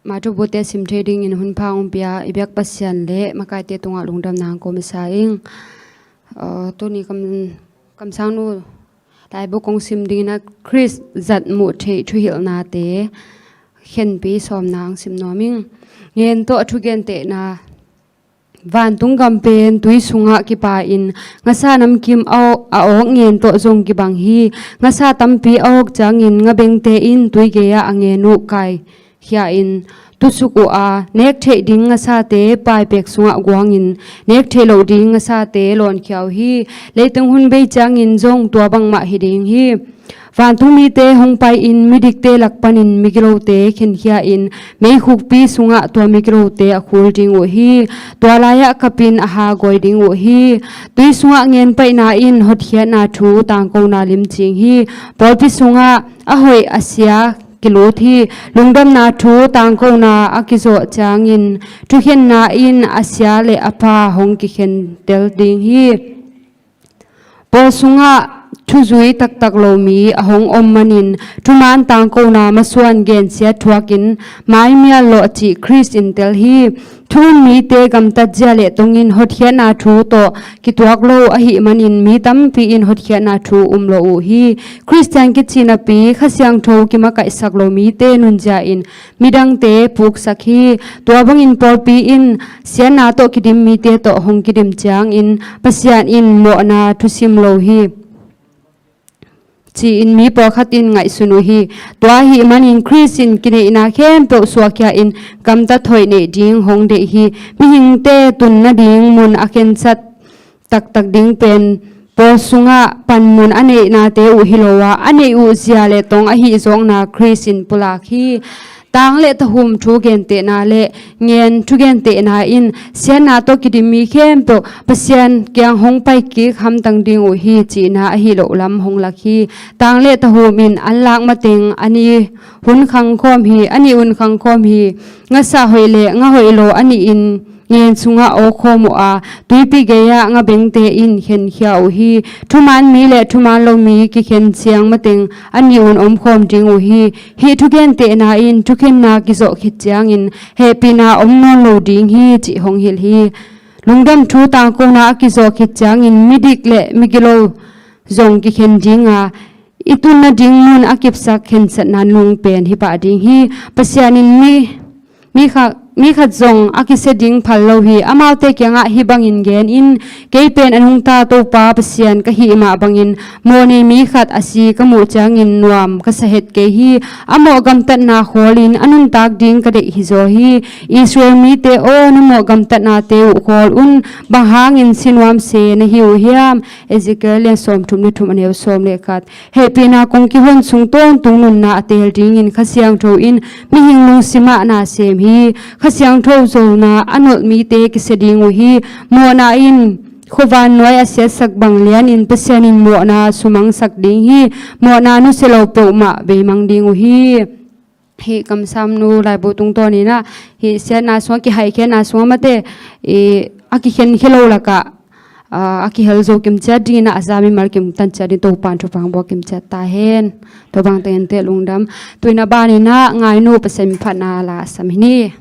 mah thu bute sim thei dingin hun pha hong pia i biak Pasian le makaite tungah lungdamna hong ko masa ing. Uh, tuni kam, kamsang nu laibu kong sim dingin ah Khrist zat muh theih thuhilhnate khenpi sawmna hong sim nuam ing. Ngen tawh thugentehna. Vantung gam pen tui sungah kipa in ngasa namkim a awk, a awk ngen tawh zong kibang hi. Ngasa tampi a awk ciangin ngabengte in tui gei-ah a ngen uh kaikhia in tusuk uh a, nek theih ding ngasate paipek sungah guangin, nek theih loh ding ngasate lawnkhia uh hi. Leitung hun bei ciangin zong tua bangmah hi ding hi. Vantung mite hong pai-in midikte lak panin migilote khenkhia-in, meikhukpi sungah tua migilote a khul ding uh hi. Tua lai-ah kapin a hagawi ding uh hi. Tui sungah ngen paihna in hotkhiatna thu tangkona limcing hi. Pawlpi sungah a hoih a sia kilut hi. Lungdamna thu tangkona a kizawh ciangin thukhenna in a sia le a pha hong kikhentel ding hi. Pawl sungah thuzui taktak lo mi a hong om manin, thuman tangkona masuan gensiat thuakin maimial lawh cih Khrist in tel hi. Thu um mite gamtat zia le tongin hotkhiatna thu tawh kituak lo ahih manin, mi tampi in hotkhiatna thu um lo uh hi. Khristian kici napi Kha Siangtho kimakaihsak lo mite nunzia in midangte puksak hi. Tua bangin pawlpi in siatna tawh kidim mite tawh hong kidim ciangin Pasian in mawhna thusim lo hi, ci-in mi pawlkhat in ngaihsun uh hi. Tua ahih manin Khrist in kineihna khempeuh suahkhia-in gamtat hoih neih ding hong deih hi. Mihingte tun nading mun a khensat taktak ding pen pawl sungah panmun a neihnate uh hi lo a, a neih uh zia le tong ahi zawkna Khrist in pulak hi. Tang le tahum thugentehna le ngen thugentehna in siatna tawh kidim mi khempeuh Pasian kiang hong paikik hamtang ding uh hi cihna ahi loh lam hong lak hi. Tang le tahum in an lak mateng a nih hun khangkhawm hi, a nih hun khangkhawm hi. Ngasa hoih le nga hoih lo a nih in ngen sungah awkhawm uh a, tuipi gei-ah ngabengte in khenkhia uh hi. Thuman mi le thuman lo mi kikhen ciang mateng a nih un omkhawm ding uh hi. Hih thugentehna in thukhenna kizawh khit ciangin hehpihna om nawn lo ding hi, cih hong hilh hi. Lungdam thu tangkona a kizawh khit ciangin midik le migilo zong kikhen ding a, i tun nading mun a kipsak khensatna nung pen hi pah ding hi. Pasian in mi, mi kha-, mi khat zong a kisia ding phal lo hi. Amaute kiangah hih bangin gen in, kei pen a nungta Topa Pasian ka hih mah bangin mawhnei mi khat a si ka muh ciangin nuam ka sa het kei hi. A mawh gamtatna khawlin a nuntak ding ka deih hizaw hi. Israel mite aw, na mawh gamtatnate uh khawl un. Bang hangin si nuam se na hi uh hiam? Ezekiel lian sawmthum le thum, a neu sawm le khat. Hehpihna kong kihon sung tawntung nunna a teel dingin Kha Siangtho in mihing lungsimah na sem hi. Kha Siangtho zolna a nolh mite kisia ding uh hi. Mawhna in khuavan nuai a siatsak bang lianin Pasian in mawhna sumangsak ding hi. Mawhna nusia lo peuhmah beimang ding uh hi. Hih kamsamnu laibu tungtawninah hih siatna sungah, kihaikhiatna sungah mate, i, a kikhenkhia lo lakah, a, a kihel zo kimciat dinginah a za mimal kimtan ciat ding Topan thupha bua kimciat ta hen. Tua bang tengente lungdam. Tuina baninah ngainu Pasian phatna la a sam hi ni.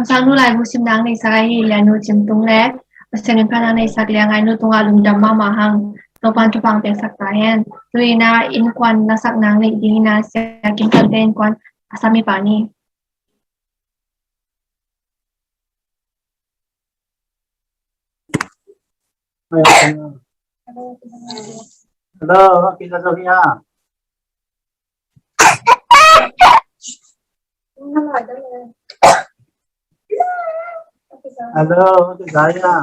Sang nu laibu sim nang nei sak ahi Lian Nu Cin Tung le Pasian in phan nang nei sak Lian Ngai Nu tungah lungdam mahmah hang. Topan thupha piaksak ta hen. Tu-in ah innkuan na sak nang nei dingin ah Sia Kim Kal te innkuan a sam i pa ni. Hello, kita zo hia? Hello, kita zo hia?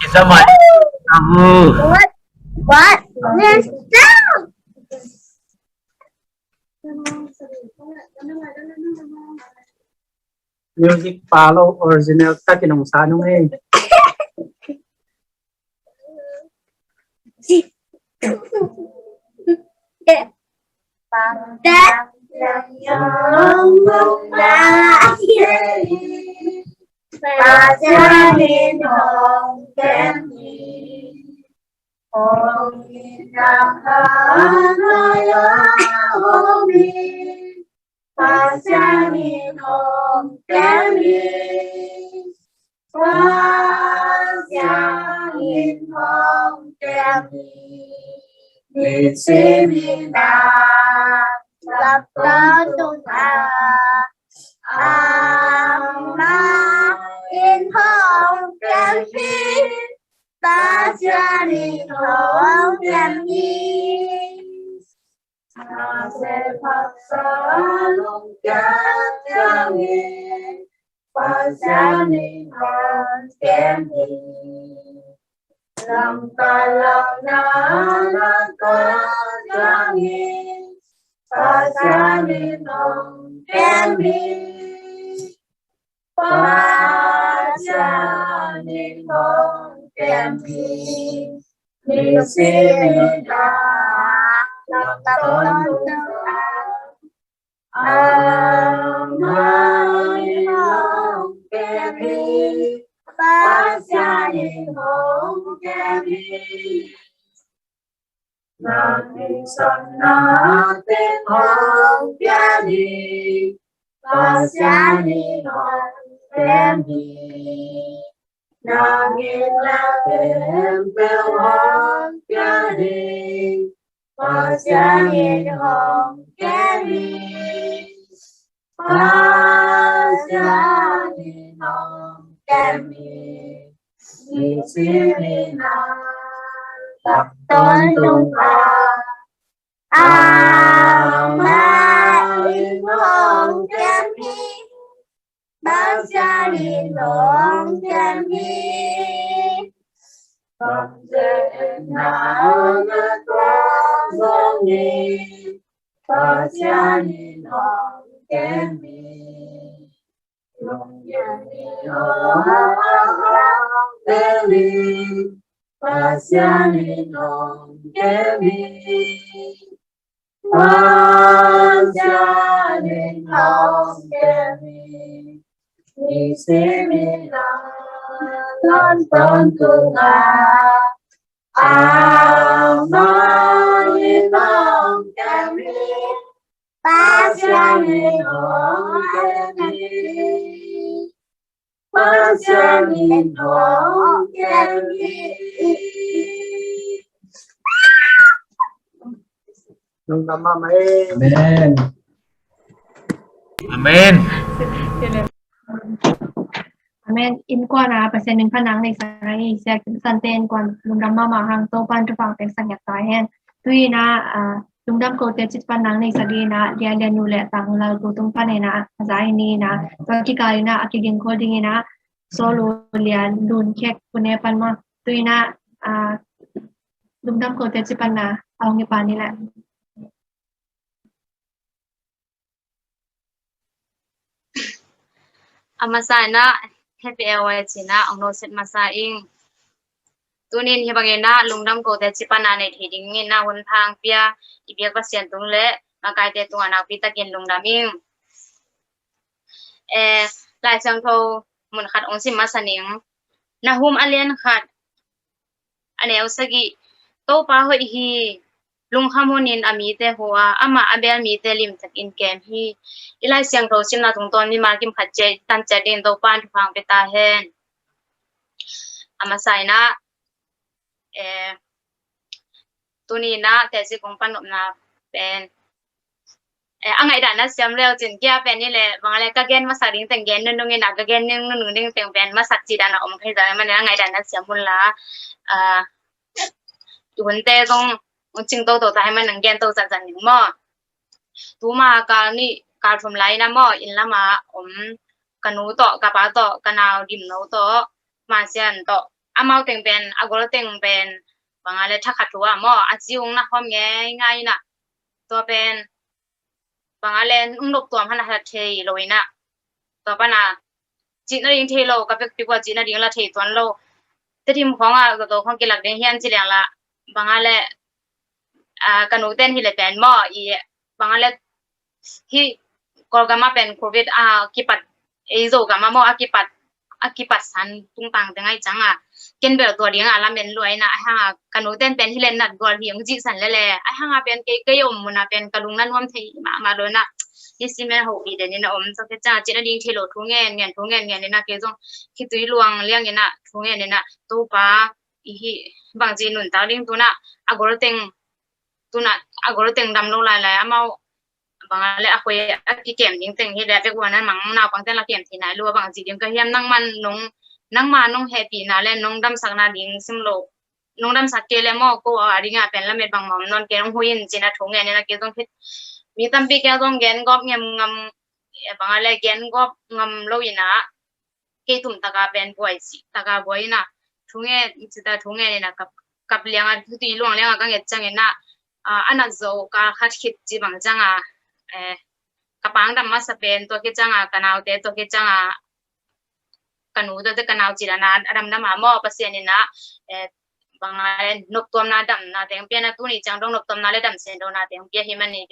Kita mai. Amu. What? What? Let's go. Music pa lo, original takin hong sa nung ei. Pasian in hong kem hi. Pasian in hong kem hi. Nisim in a lam tawntung ah Ama in hong kem hi. Pasian in hong kem hi. Pasian in hong kem hi. Lamka lamna na ka ciangin Pasian in hong kem hi. Pasian in hong kem hi. Nisim in a lam tawntung ah Ama in hong kem hi. Pasian in hong kem hi. Na kisam na teng hong piak hi. Pasian in hong kem hi. Na gitna khempeuh hong piak hi. Pasian in hong kem hi. Pasian in hong kem hi. Nisim in a lam tawntung ah Ama in hong kem hi. Pasian in hong kem hi. Pasian in hong kem hi. Pasian in hong kem hi. Pasian in hong kem hi. Pasian in hong kem hi. Pasian in hong kem hi. Nisim in a lam tawntung ah Ama in hong kem hi. Pasian in hong kem hi. Pasian in hong kem hi. Lungdam mahmah ei. Amen. Amen. Amen. Innkuan ah Pasian min phat nang nei sak ahi Sia Kim San te innkuan lungdam mahmah hang, Topan thupha piaksak ngiat ta hen. Tu-in ah, ah, lungdam kote cih phat nang nei sak in ah, Lian Lian Nu le Tang Lal Gu tung pan in ah, a za in ah, tua kikal in ah a kiging khol ding in ah, Solo Lian Lun Khek Pune pan mah. Tu-in ah, ah, lungdam kote cih pan ah a hong i pa ni leh. A masa in ah Happy Hour ci-in ah hong noset masa ing. Tuni in hih bangin ah lungdam kote cih pan ah nei thei dingin ah hun pha hong pia i biak Pasian tung le makaite tungah nakpi takin lungdam ing. Eh, Lai Siangtho mun khat hong sim masa ning. Nahum a lian khat, a neu sagih. Topa hoih hi, Lungkham hunin a mite hu a, amah a bel mite limtakin kem hi. I Lai Siangtho simna tungtawn mimal kim khat ciat tan ciat dingin Topa'n thupha hong pia ta hen. A masa in ah, eh, tuni in ah teci kong pan nopna pen, eh, a ngaihdan na siam leu cin kia pen hi leh, bang a leh ka gen masak ding teng gen nunung in ah, ka gen nunung ding teng pen masak cih dan a om kha hi zah, a masa in a ngaihdan na siam un la, ah, i hunte zong hong cing toto ta hi man, nang gen to zahzah ning maw. Tuma kal nih kal thum lai in ah maw, inn lam ah om ka nu tawh, ka pa tawh, ka nau Dimno tawh, Mansian tawh, amau teng pen, a gol teng pen, bang a leh thakhat thu ah maw, a ci ung na khawm ngeingai in ah, tua pen bang a leh ung nop tuam hana thei lo in ah, tua pan a cihna ding thei lo, ka vekpi kua cihna ding la thei tuan lo. Tedim khawng ah, Zozo khawng kilak ding hiam ci leng la, bang a leh, ah, ka nu ten hi leh pen maw, i bang a leh hih Kawlgam ah pen Covid a kipat, ei Zogam ah maw, a kipat, a kipat san tungtang teng ahi ciang a, ken bel tua ding a lamen lua in ah, ahi hang a ka nu ten pen hi leh nat gual hi hong cih san lel e, ahi hang a pen kei, kei om mun ah pen ka lung na nuam thei mahmah lo in ah, hi si men ho i den in ah om, tua khit ciang a cihna ding thei lo thu ngen ngen, thu ngen ngen in ah, kei zong khitui luang liang in ah thu ngen in ah, Topa, i hih bangci nuntak ding tu in ah, a gol teng, tu in ah a gol teng dam lo lailai, amau bang a leh a khoi a kikem ding teng hi leh, a vek ua na mang naupang ten la kem thei nai lo, bangci ding ka hiam, nangman nong, nangma nong hehpihna leh nong damsakna ding sim lo, nong damsak kei leh maw, ko a ding a pen lamet bangmah om nawn kei, nong hu in ci in ah thu ngen in ah, kei zong khit, mi tampi kei zong gen gawp ngam ngam, eh, bang a leh gen gawp ngam lo in ah, kei tum taka pen buai cih taka buai in ah, thu ngen, cita thu ngen in ah, kap, kap liang a, khitui luang liang a ka nget ciang in ah, ah, a nat zo kal khat khit ci bang ciang a, eh, ka pang dam masa pen, tua khit ciang a ka naute, tua khit ciang a ka nu, tua te ka nau cih dan a, a damdam a maw, Pasian in ah, eh, bang a leh noptuamna damna teng pia in ah, tuni ciang dong noptuamna leh damsian dona teng pia hi man in,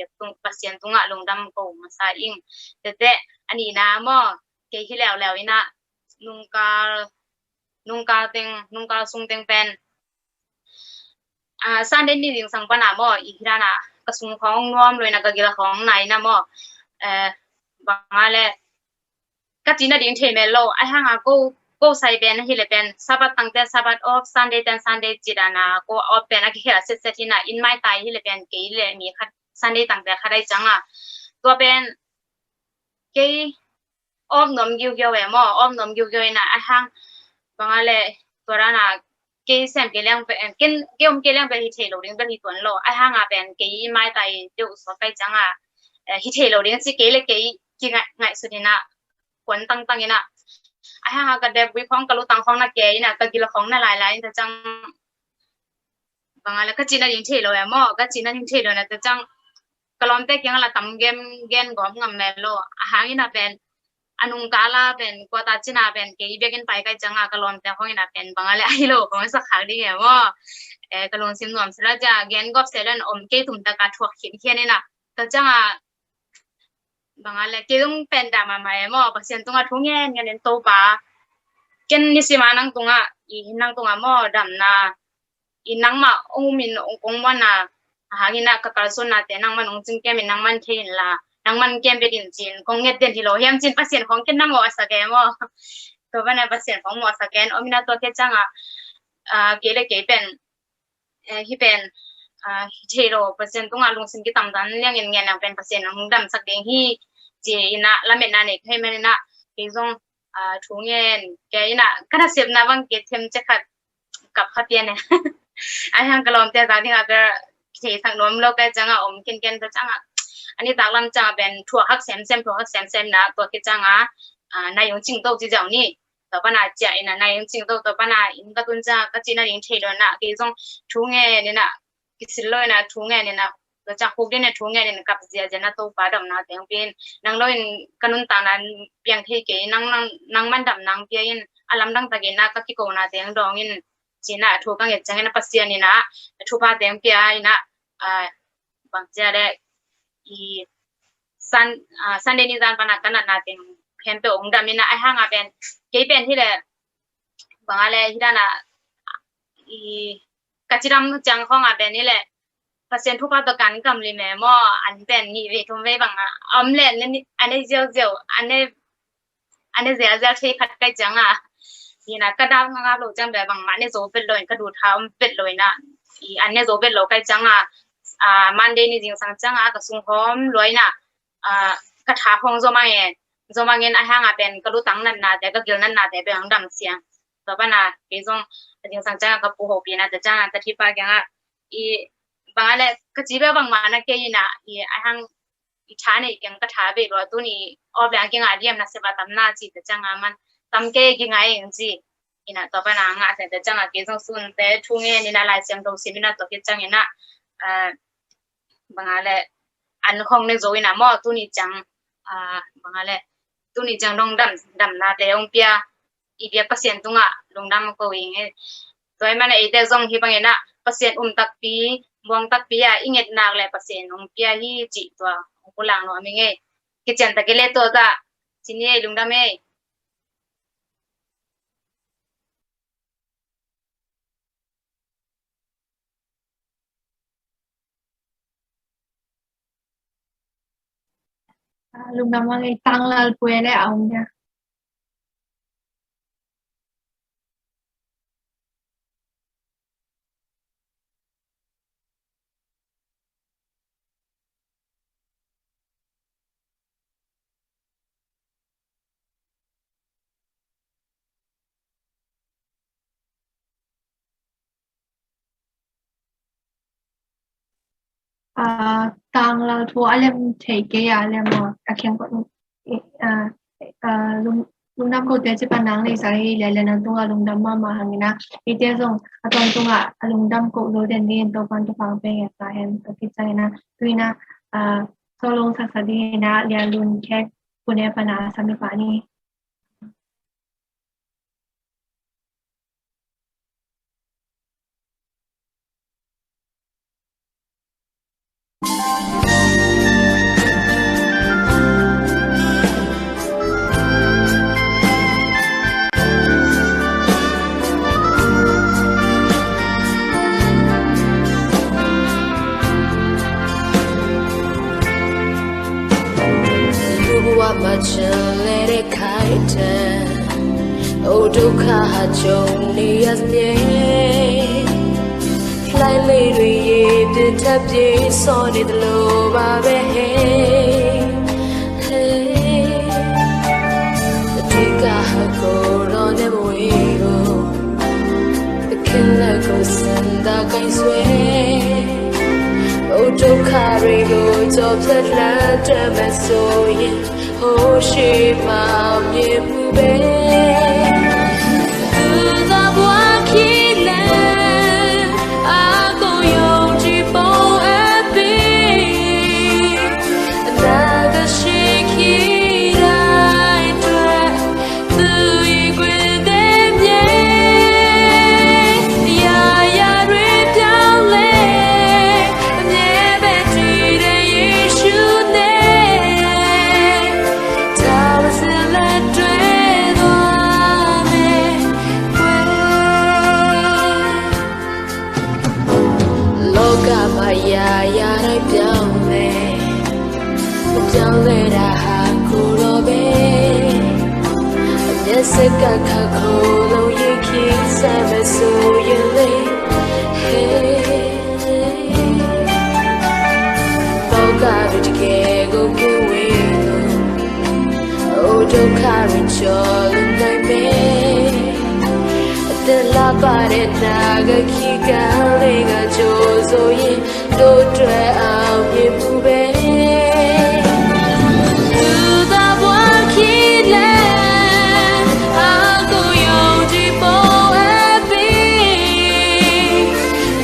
Pasian tungah lungdam ko masa ing. Tete, a nihna maw, kei hi leuleu in ah, nungkal, nungkal teng, nungkal sung teng pen, ah, Sunday ni zingsang pan a maw, i hi dan a ka sung khawng nuam lo in ah, ka gil khawng nai in ah maw, eh, bang a leh ka cihna ding thei mel lo, ahi hang a ko, ko sai pen hi leh pen Sabbath tangte Sabbath off, Sunday ten Sunday cih dan a ko off pen a kikhel a setset hi in ah, inn maitai hi leh pen kei leh mi khat Sunday tangte khat ahi ciang a, tua pen kei om nuam giugiau e maw, om nuam giugiau in ah, ahi hang bang a leh tua dan a kei sem kei leng pen, ken, kei om kei leng pen hi thei lo ding pen hi tuan lo, ahi hang a pen kei maitai deuh suak ahi ciang a, eh, hi thei lo ding ci, kei leh kei kingaih, ngaihsut in ah, kuan tangtang in ah, ahi hang a ka dep gui khawng, ka lutang khawng na kei in ah, ka gil khawng na lailai in, tua ciang bang a leh ka cihna ding thei lo e maw, ka cihna ding thei lo in ah, tua ciang ka lawmte kiang a la tam gen, gen gawp ngam mel lo, ahi hang in ah pen a nungkal a pen, quarter cin a pen kei biakinn pai ka hih ciang a, ka lawmte khawng in ah pen bang a leh a hi lo khawng sak khak ding e maw, eh, ka lungsim nuam sela, tua gen gawp seh lo in, om kei tum taka thuak khinkhian in ah, tua ciang a bang a leh kei zong pen dah mahmah e maw, Pasian tungah thu ngen ngen in, Topa, ken nisim a nang tungah, i, nang tungah maw damna, i, nangmah hong um in, hong kong muanna, ahi hang in ah ka kalsuannate nangman hong cingkem in, nangman thei in la, nangman kem bek in ci in kong nget den hi lo hiam ci in, Pasian khawng ken na mawhsak e maw. Tua pan a Pasian khawng mawhsak e, om in ah, tua khit ciang a, ah, kei leh kei pen, eh, hih pen, ah, hi thei lo, Pasian tungah lungsim kitamdan liang in ngen leng pen Pasian hong damsak ding hi ci in ah lametna nei ka hih man in ah, kei zong, ah, thu ngen, kei in ah ka nasepna bang kei themcik khat kap kha pian e. Ahi hang ka lawmte zak ding a ber theisak nuam lo ka hih ciang a, om kenken ka ciang a, a nitak lam ciang a pen thuak hak semsem, thuak hak semsem in ah, tua khit ciang a, ah, nai hong cing to ci ziau ni. Tua pan a ciah in ah nai hong cing to, tua pan a inn ka tun ciang a ka cihna ding thei lo in ah, kei zong thu ngen in ah, kisil lo in ah thu ngen in ah, tua ciang khuk ding in ah thu ngen in ah, kap ziahziah in ah, Topa, damna teng pia in, nang lo in ka nuntakna piang thei kei, nang, nang, nangman damna pia in, a lamdang takin ah ka kikona teng dawng in, ci in ah thu ka nget ciangin ah Pasian in ah thupha teng pia in ah, ah, bang ci a leh, i, Sun-, ah, Sunday ni zan pan a ka natna teng khempeuh hong dam in ah, ahi hang a pen kei pen hi leh, bang a leh, hi dan a, i, ka cidam ciang khawng a pen hi leh, Pasian thupha tawh kan kam lim e maw, an pen nih vei thum vei bang a om len, a ne ziauziau, a ne, a ne ziauziau thei khat kai ciang a, ina ka dap ngap lo ciang bia bangmah ne zo vet lo in, ka duh tha om vet lo ina, i an ne zo vet lo kai ciang a, a, Monday ni zingsang ciang a ka sung hawm lua ina, a, ka tha hong zo mang e, zo mang in a hang a pen ka lutang natna te, ka gil natna te pen hong dam siang. Tua pana kei zong a zingsang ciang a ka pu hopina te ciang a ka thipa kiang a, i bang a le ka ci bia bangmah na kei ina, i a hang i tha nei kiang ka tha ve lua, tuni awp le a kiang a diam na se ba tam na ci te ciang a man tam kei ki ngai ing ci. Ina tua pana ngah te te ciang a kei zong sun te thu ngen ina Lai Siangtho sim ina tua ki ciang ina, a, bang a le an khong ne zo ina maw tuni ciang, a, bang a le tuni ciang dong dam, damna te hong pia, i biak Pasian tungah lungdam ko ing e. Tua i mana eite zong hi bangin ah Pasian um takpi, buang takpi a i nget nak le Pasian hong pia hi cih tua hong pulang nuam ing e. Kician tak i le tua zah cini e, lungdam e. Lungdam a ngei Tanglal Pue le a om dia. Tanglal thu a lem thei kei a lem a, a kheng ko lungdam ko te ci pan nang nei sa hi le le nang tunga lungdam mama hangina. Ite zong a tuang tunga a lungdam ko lo den ni to pan to pang pe nge sa hen to ki sa hina. Tuina so long sa sa di hina le lun kek pune pana sa mi pani. What much later kite. Oh, ဒုက္ခဟာကြုံနေရသဖြင့် လှိုင်းလေးတွေရေပစ်ထပ်ပြေး ဆော်နေသလိုပါပဲ ဟေး ဟေး အဓိကဟာကိုယ်တော်နဲ့မဝေးဘူး သခင်လက်ကိုဆင်သာကိုင်ဆွဲ Oh, ဒုက္ခတွေကိုကျော်ဖြတ်လမ်းတက်မယ်ဆိုရင် ဟိုးရှေ့မှာမြင်မှုပဲ သူသာဘွားခီလဲ အကုန်ယုံကြည်ပုံအပ်ပြီး အနာဂတ်ရှိခီတိုင်းအတွက် သူရင်ခွင်တဲ့မြေ အရာရာတွေပြောင်းလဲ အမြဲပဲတည်တဲ့ယေရှုနဲ့ ဒါဝိဒ်လက်တွဲသွားမယ်ကွယ်။ လောကမှာရာရာတိုင်းပြောင်းလဲ ပြောင်းလဲတာဟာကိုယ်တော်ပဲ အမျက်စက်ကခါခိုးလုံးရင်ခံဆက်မယ်ဆိုရင်လေ ဟေး လောကရတကယ်ကိုကဝေးလို့ Oh, ဒုက္ခရချော်လွတ်နိုင်မယ် အသက်လာပါတဲ့နာဂတ်ခီးကလေးကကြိုဆိုရင် တို့အတွက်အောင်မြင်မှုပဲ သူသာဘွားခီလဲ အကိုယုံကြည်ပေါ်အပ်ပြီး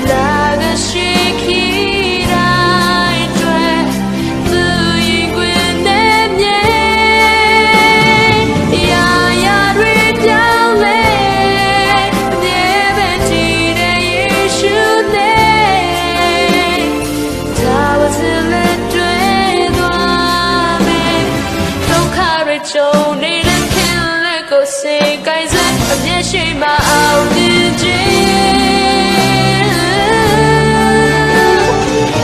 နာဂတ်ရှိခီးတိုင်းအတွက် သူရင်ခွင်နဲ့မြေ အရာရာတွေပြောင်းလဲ အမြဲပဲတည်တဲ့ယေရှုနဲ့ ဒါဝိဒ်လက်တွဲသွားမယ် ဒုက္ခတွေကြုံနေတဲ့ခင်လက်ကိုစင်ကိုင်စား အမျက်ရှိမှအောင်မြင်ခြင်း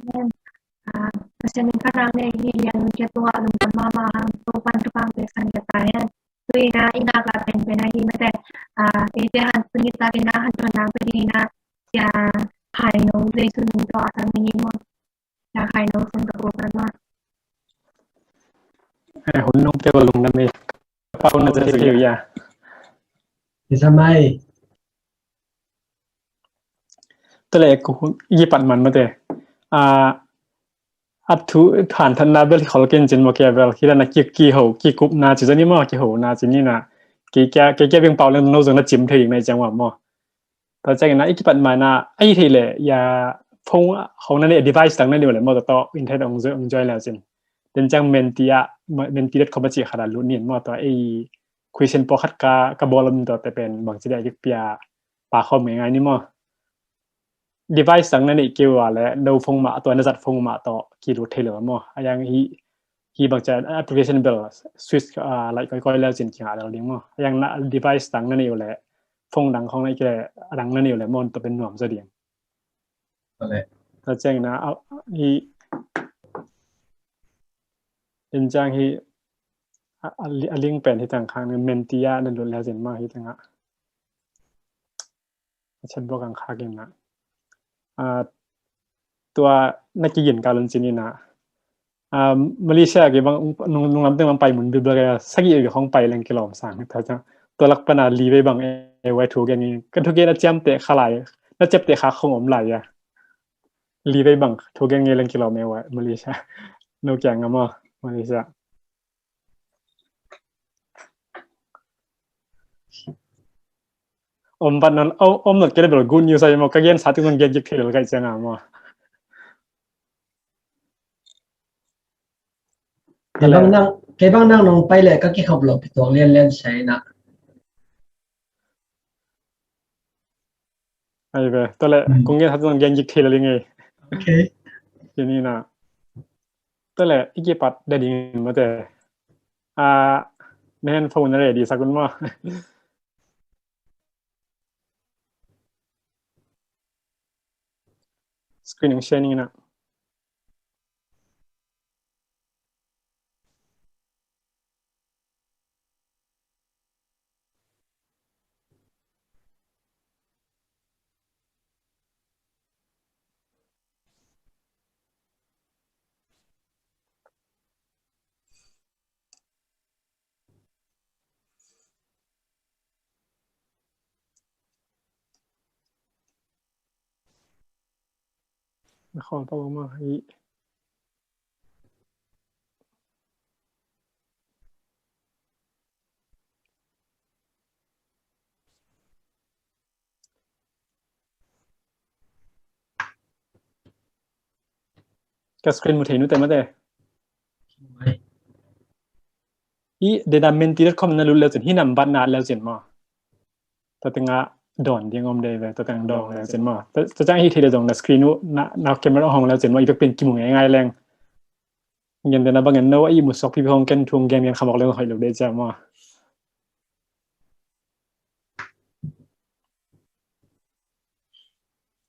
Amen. Ah, Pasian min phatna nei hi, lian kia tua lungdam mahmah hang, Topa'n thupha pia san kia ta hen. Tuni-in ah i ngak la penpen ahi mate. Ah, eite han tuni takin ah hanthawn nang pia dingin ah Sia Khai No Zei Sun Nung tawh a sang ni maw. Sia Khai No Sun ka ko kan maw. Eh, hun nong pia ko lungdam ei. Pau na za thei ya. Isa mai. Tua leh i kipat man mate. Ah, a thu hanthawnna bel khol kei in cin maw, kei a bel. Kei la na ki, kiho, kikupna ci zong ni maw, kihona ci ni na. Kei kia, kei kia beng pau leng no zong na cim thei ding na i ciang ua maw. Tua ciangin ah i kipat man ah, a hi thei leh, ya, phone, phone na nei, device dang na nei uh leh maw, tua tawh internet ong join, ong join leu cin. Tua ciang Menti ah, Menti dot com a cih khat ah lut ni maw, tua ei question pawlkhat ka, ka bawl om, tuate pen bangci dia i pia pha khawm ngeingai ni maw. Device dang na neih kei uh a leh no phone mah, tua na zat phone mah tawh kilut thei lo maw. A yang hi, hi bangci application bel switch, ah, laih kawikawi leu cin kingah lel ding maw. A yang na device dang na neih uh leh phone dang khawng na neih kei leh a dang na neih uh leh maw, tua pen nuam zaw ding. Tua ciangin ah, ah, hi, en ciang hi, a, a li-, a link pen hi tang khang ni, Menti ah na lut leu cin maw, hi tang ah. A chat box ang khak in ah. Ah, tua na kigin kal un cin in ah. Ah, Malaysia kei bang nung, nung lam teng bang pai mun bilbel kei a, sagih vei khawng pai leng kilawm sang. Tua ciang, tua lak pan a li vei bang e, e wai thu gen ngi. Ka thu gen a ciamteh kha lai, na ciamteh kha khawng om lai a. Li vei bang thu gen ngi leng kilawm e wai Malaysia. No kiang a maw, Malaysia. Om bat non, om, om not kei leh bel good news ahi maw, ka gen sa tung zong gen kik thei lo ka hih ciang a maw. Kei bang nang, kei bang nang nong pai leh ka kikhop lo, kituak lianlian sia in ah. Ai ve, tua leh, hmm, kong gen sa tung zong gen kik thei lo ding ei. Ok. Kei ni na. Tua leh, i kipat dia ding mate. Ah, na handphone na ready sak un maw. Screen sharing in ah. Na khawl tawh mah hi. Ka screen mu thei nu te mate. Hi dena menti dot com na lut leu cin, hi nambat na at leu cin maw. Tua tengah dawn ding om dei ve, tua tengah dawn leu cin maw. Tua, tua ciang hi thei leh zong na screen uh, na, na camera hong leu cin maw, i bek pen kimu ngeingai leng. Ngen dena bang en no, a i mu suak pipi hong ken thung gen gen khamawk leng hoih lo dei cia maw.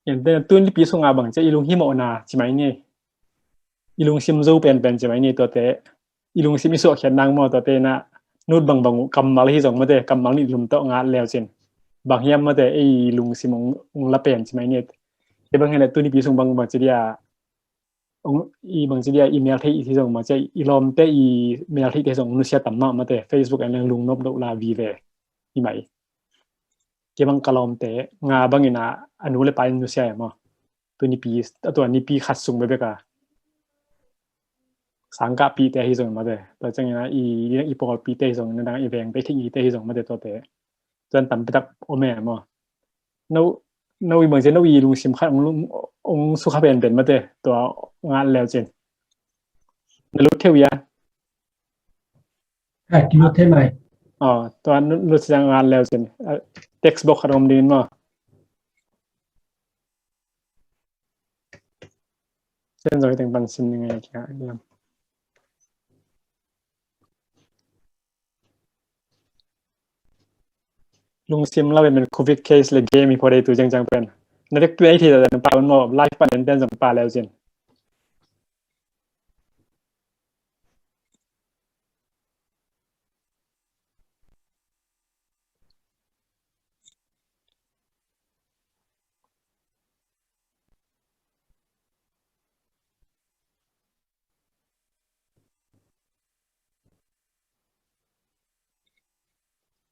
Ente na tun lipi sunga bang cia i lunghimawhna ci mai ni. I lungsim zo penpen ci mai ni tuate. I lungsim i suahkhiat nang maw tuate na nut bangbang uh kammal hi zong mate, kammal nih lum tawh ngat leu cin. Bang hiam mate, ei lungsim ung, ung la pen ci mai ni. Kei bang hian le tun lipi sung bang bang ci dia. Ong, i bang ci dia i mel theih hi zong mah cia, i lawmte i mel theihte zong nusia tam mah mate, Facebook en leng lungnop doh la vive hi mah i. Kei bang ka lawmte nga bangin a, a nu le pa in nusia e maw. Tu nipi, a tua nipi khat sung bekbek a. Sangkahpihte hi zong mate. Tua ciangin a i, i pawlpite hi zong, na dang i vengte i theih ngite hi zong mate tuate. Tuan tampi tak om e maw. No, no i bangzia, no i lungsim khat ong, ong sukha penpen mate, tua ngat leu cin. Na lut theu ia. Hai, ki lut thei mai. Aw, tua lut siang ngat leu cin. Text box khat om ding maw. Ken zong hi teng pan sim ni ngai kia. Lungsim la pen covid case le game hi pho dei tu jengjang pen. Na vekpi a i thei ta pa un maw, live pan en ten zong pa leu cin.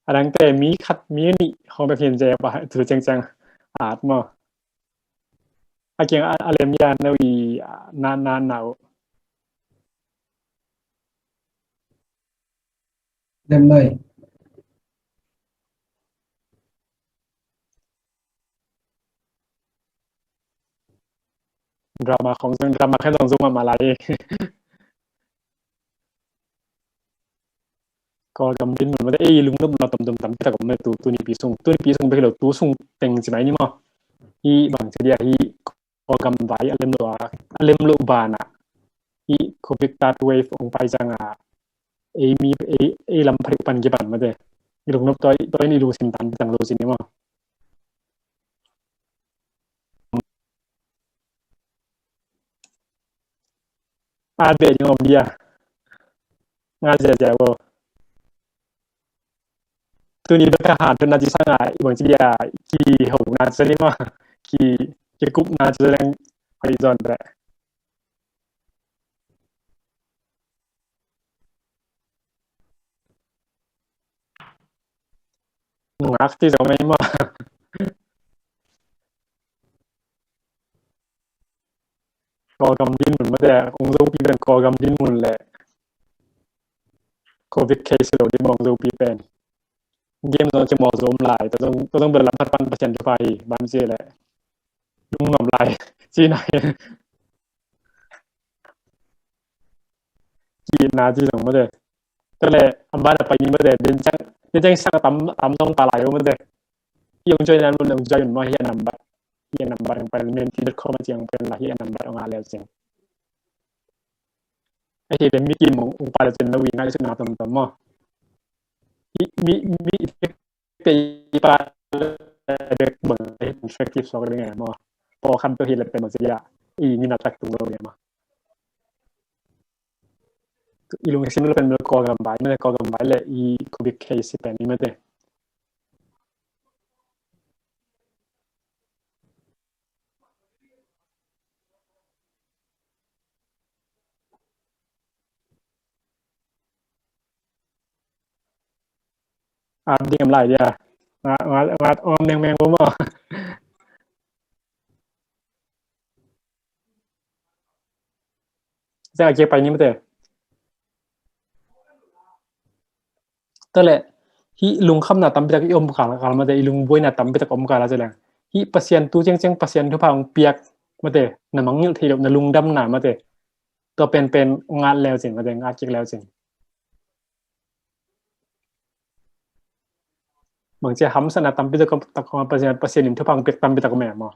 A dangte mi khat mi nih khawng bek hin zia pa tu ciangciang at maw. A kiang a lem ya no i na na na uh. Lem mai. Drama khong zong drama khen zong zong ma lai. Kawlgam din mun mate ei lungnop na tomtom tam tak om tu tuni pi sung tuni pi sung bek lo tu sung teng ci mai ni maw. I bang ci dia hi Kawlgam vai a lem lo a lem lo bana i covid third wave ong pai zanga ei mi ei ei lam pharik pan ki pan mate. I lungnop toi toi ni lungsim tam tang lo ci ni maw. A be ding om dia. Nga zia zia bo. Tuni bek ka han tun na ci sanga i bang ci dia ki ho na ci ni ma ki ki kup na ci leng hoi zon be. Ngak ti zong mai ma. Kawlgam din mun mate ong Zopi pen Kawlgam din mun le covid case lo din ong Zopi pen. Game zong ci maw zom lai ta zong ta zong bel lam phat pan Pasian thupha hi bam ci le. Lung ngam lai ci nai. Ki na ci zong mate. Tale amban a pai ni mate den chang den chang sang tam tam zong pa lai mate. I ong join an mun ong join ma hi a nambat. Hi a nambat ong pai men ti dot com a ciang pen la hi a nambat ong a leu cing. A hi den mi ki mong ong pa leu cing na wi ngai sun na tom tom mo. Mi mi te pa dek bang effective sok ding mo. Po khan to hi le pe mo sia. I ni na tak tung lo mo. I lungsim lo pen lo Kawlgam vai mate Kawlgam vai le i covid case pen i mate. Ap ding am lai dia. Nga nga nga om meng meng bo mo. Zia a kiak pai ni mate. Tale hi lungkhamna tampi tak i om kal kal mate i lungbuaina tampi tak om kal a ci leng hi Pasian tu ciangciang Pasian thupha ong piak mate na mangngilh thei lo na lungdamna mate. Tua penpen ngat leu cin mate ngat kik leu cin. Bangcia hamsatna tampi tak tak Pasian Pasian in thupha ong piak tampi tak om e maw.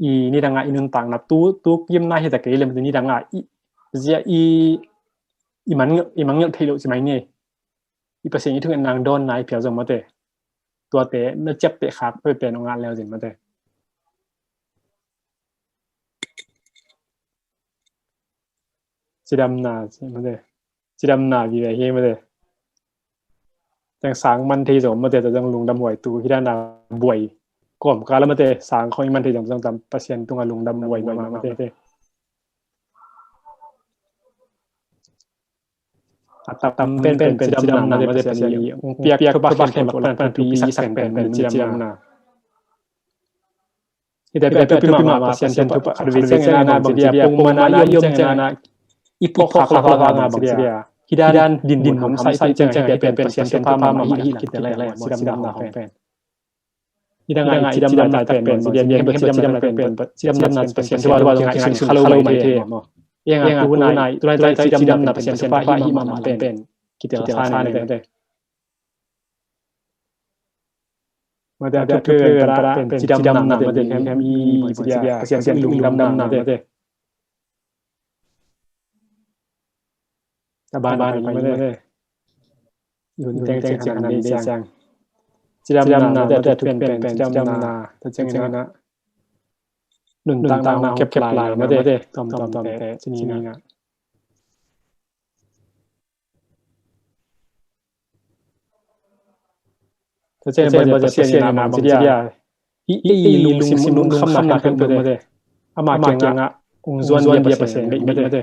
I nidanga i nuntakna tu tu kimna hi ta kei lem nidanga i zia i i man i mangngilh thei lo ci mai ni. I Pasian i thungetna ong dawnna i phial zong mate. Tuate na ciapteh khak pe pen ong ngat leu zin mate. Cidamna ci mate. Cidamna vive hi mate. Teng sang man thei zong mate ta zong lungdam huai tu hi dana buai. Kom kala mate sang khong i man thei zong zong tam Pasian tunga lungdam huai mama mate. A tam pen pen pen cidamna mate Pasian i ong piak thupha khen khen pan pan pi sak pen pen cidamna. Hita pen pen pi mama Pasian thupha khat ve ciang ena bang cidia pung mana i om ciang ena i phok khak khak khak bang cidia. Hidan din din mun hamsa i pen ciang hita pen Pasian thupha mama hi kite le cidamna pen. Hidang ai cidamna tak pen cidia mi hemba cidamna pen cidamna Pasian thupha lo kiang ai sun khalo mai the. Yang a tu nai tu nai cidamna Pasian thupha hi mama pen kite la sa nai te. Mate a thupi pen para pen cidamna mate hem hem i mate cia Pasian cia lungdamna mate. Taban pai mate. Lungdam teng ciang han dei ciang. Cidamna mate a thupi pen pen cidamna ta ciang ciang na. Nuntakna hong kep lai mate tom tom te cini nga. Tua ciang Pasian in a bang ci dia hi ei lungsim lungkhamna khempeuh mate ama kiangah hong zuan dia Pasian deih mate.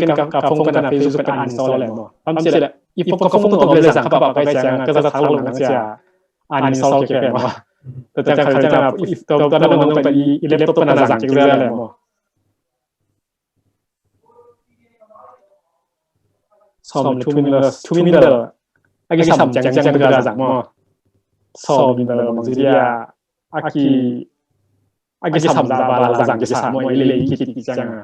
ken ka, ka phone pen a Facebook pen uninstall leng maw. Bang ci leh, i phone, ka phone tung om leh zang ka pau ka kai ciang a, ka za thak lo na cia uninstall kik leng maw. Tua ciang kha ciang a, i tua tua na nong pen i, i laptop pen a zang kik leng maw. Sawm le thum in la, thum in la. a kisam ciangciang bek a zang maw. Sawm in bang ci dia, a ki, a kisam zah bang la zang kisa maw, i lei i kit ciang a.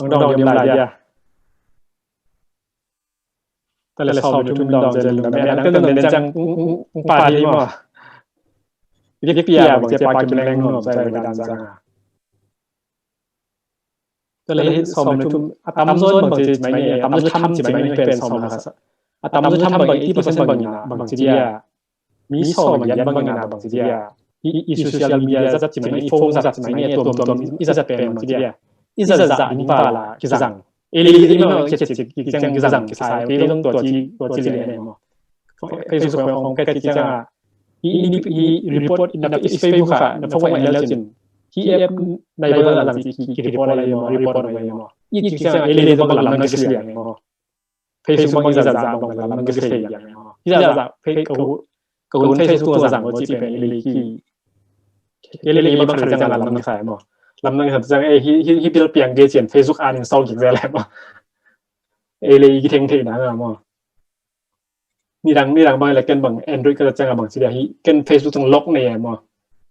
Ang dong diam lai dia. Tale sawm le thum dong zel dong, me dang ten den ciang ung pa di maw. Dik pia bang cia pa kim leng nuam sai dan ciang a. Tale sawm le thum, a tamzaw in bang ci mai ni, a tamzaw tham ci mai ni pen sawm le khat. A tamzaw tham bang eighty percent bang ina, bang ci dia. Mi sawm a giat bang ina bang ci dia. I, i social media zat ci mai ni, i phone zat ci mai ni, tuamtuam i zat pen bang ci dia. I zat zah ding pa la kizang. Ei lei i ma kizang kizang kisa, ei lei tua ci, tua ci le ne maw. Facebook khong khong ka ci ciang a. I, i, i report in a Facebook a, na phone a lel cin. Hi app nai bang lang ci ki report a maw, report a maw. I ci ciang a ei lei bang lam na kis liang maw. Facebook bang i zat zah bang lam na kis liang maw. I zat zah Facebook ka hun, ka hun Facebook tung zang maw ci pen ei lei ki. Ei lei bang khan ciang a lam na kis maw. Lam na kis ciang ei hi, hi, hi bil piang ge cin Facebook uninstall kik zel maw. Ei lei ki theng thei na nga maw. Nidang, nidang bang le ken bang Android ka zat ciang a bang ci dia hi, ken Facebook tung lock nei maw.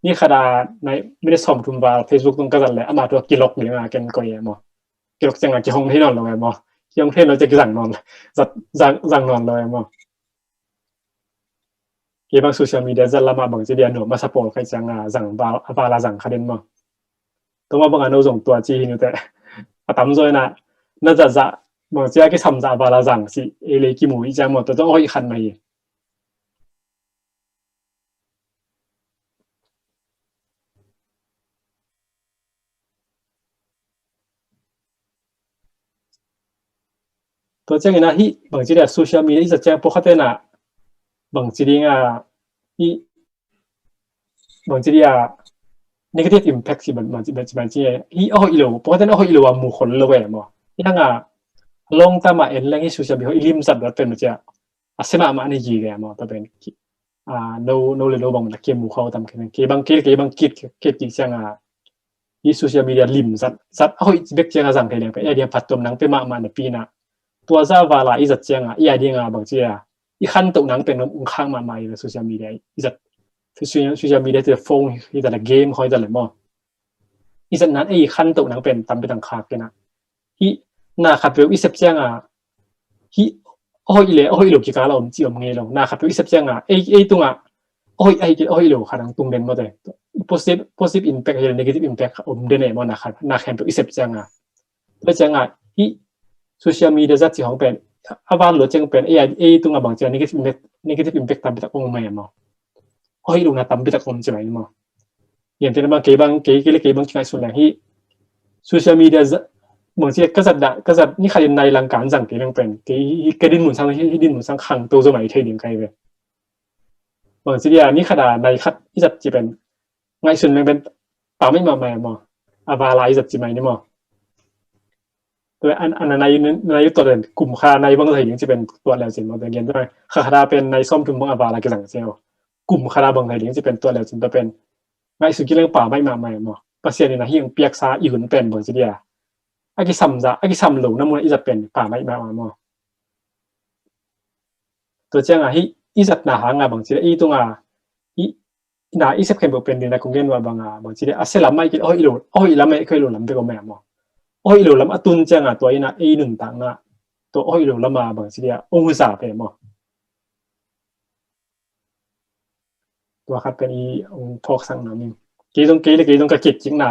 Ni khat a nai, minute sawm thum val Facebook tung ka zat le, ama tua ki lock ding a ken koi maw. Ki lock ciang a ki hong thei nawn lo maw. Ki hong thei lo ciang ki zang nawn. Zat, zang, zang nawn lo maw. Kei bang social media zat lam a bang ci dia nuam masa pawl khai ciang a zang val, a val a zang kha den maw. Tua mah bang a no zong tua ci hi nu te. A tamzaw ina, na zat zah, bang cia kisam zah a val a zang ci, ei lei kimu i ciang maw, tua zong hoih khat mah hi. Tua ciang ina hi, bang ci dia social media i zat ciang pawlkhat ina, bang ci ding a, i bang ci dia negative impact ci bang, bang ci, bang ci, bang ci, hi a hoih lo, pawlkhat in a hoih lo a mu khol lo e maw. Hi hang a, a long term a en leng hi social media hoih i lim zat dot pen maw cia. A sema ma ni gi ge maw, ta pen ki. A, no, no le no bang na ke mu khau tam ke, ke bang, ke, ke bang kit, kit, kit ciang a. Hi social media lim zat, zat a hoih bek ciang a zang thei leng pen, i a diang phat tuam nang pe ma ma na pi na. Tua zah val a i zat ciang a, i a diang a bang cia. I khantoh nang pen ung khang ma ma i social media i zat. Social, social media te phone hi ta le game hoi ta le maw. I zat nan ei khantoh nang pen tam pi tang khak kena. Hi na khat peuh i sep ciang a. Hi a hoih le, a hoih lo kikal a om ci om ngei lo. Na khat peuh i sep ciang a. Ei, ei tung a. A hoih, a hoih, a hoih lo khat ang tung den maw te. Positive, positive impact hi le negative impact om den e maw na khat, na khat peuh i sep ciang a. Tua ciang a, hi social media zat ci hong pen, a van lo ciang pen, ei, ei tung a bang ciang negative impact, negative impact tam pi tak ong mai maw. Oi, lungna tam pi tak om ci mai maw. Yan te na bang kei bang, kei, kei le kei bang kingai sun lang hi. Social media zat, bang ciang ka zat da, ka zat ni khat in nai lang kan zang kei lang pen, kei hi, hi, ka din mun sang, hi, hi din mun sang khang to zo mai thei ding kai ve. Bang ci dia, ni khat a, nai khat, i zat ci pen, ngaihsun leng pen, pa mai ma mai maw. A vala i zat ci mai ni maw. Tua an, an nai, nai tuat pen, kum kha nai bang zai ding ci pen tuat leu cin maw, pen gen tuat. Kha kha da pen nai sawm thum bang a vala kizang cin maw. Kum kha da bang zai ding ci pen tuat leu cin tua pen. Ngaihsun ki leng pa mai ma mai maw. Pasian in a hi ang piaksa i hun pen bang ci dia. A kisam za, a kisam lo na mun a i zat pen pa mai ma mai maw. Tua ciang a hi, i zat na hang a bang ci dia, i tung a, i, na i sep khempeuh pen ding na kong gen uh a bang a, bang ci dia, a sia lam a i kil, a hoih lo, a hoih lam a i kil, a hoih lo lam bek om e maw. A hoih lo lam a tun ciang a, tua in a ei nuntak na, tua a hoih lo lam a bang ci dia, ong hu sa pe maw. Tua khat pen i ong phawk sak na ning. Kei zong, kei le kei zong ka kik kik na,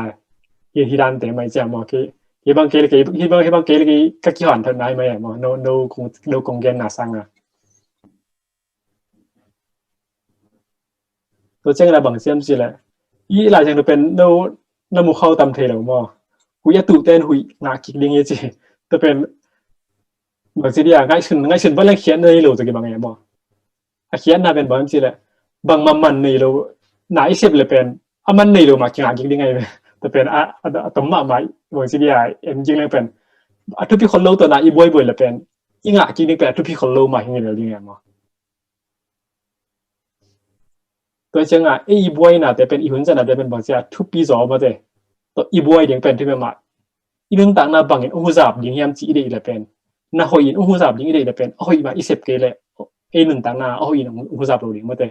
hi, hi dan te mai cia maw, kei, kei bang kei le kei, hi bang, hi bang kei le kei ka kihon that nai mai maw, no, no kong, no kong gen na sang a. Tua ciang na bang siam ci le. I lai ciang tua pen no, na mu khau tam thei lo maw. Hui a tuh ten hui ngah kik ding i ci. Tua pen bang ci dia, ngaihsun, ngaihsun bang leng khiat nei lo tua ki bang e maw. A khiatna pen bang ci le. Bang ma man nei lo, na i sep le pen. A man nei lo ma kingah kik ding ai ve. Tua pen a, a, a tom ma ma bang ci dia, em kik leng pen. A thupi khol lo tua na i buai buai le pen. I ngah kik ding pen a thupi khol lo ma hi ngei lo ding e maw. Tua ciang a, ei i buaina te pen, i hun zat na te pen bang cia thupi zaw maw te. Tawh i buai ding pen thupia mah, i nuntakna bangin hong huzap ding hiam cih i deih le pen, na hoih in hong huzap ding i deih le pen, a hoih mah i sep kei leh ei nuntakna a hoih in hong huzap lo ding mate.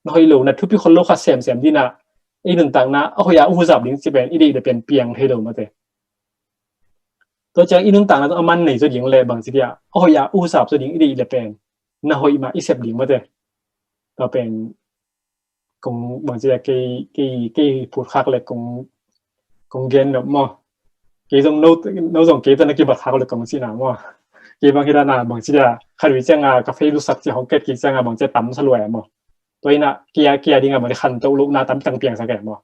Na hoih lo, na thupi khol lo kha semsem ding a, ei nuntakna a hoih a hong huzap ding cih pen i deih le pen piang thei lo mate. Tua ciang i nuntakna tawh a man nei zaw ding le bangci dia, a hoih a hong huzap zaw ding i deih le pen, na hoih mah i sep ding mate. Tua pen kong bangci dia kei, kei, kei phut khak le kong, kong gen nop maw. Kei zong no, no zong kei tawh na kibat khak le kong cihna maw. Kei bang hi dana bangci dia khat ui cianga ka Facebook sak cia hong ket kei cianga bangci dia tam sa luai maw. Tua ina kia, kia dinga bangci khanto lohna tam tang piangsak e maw.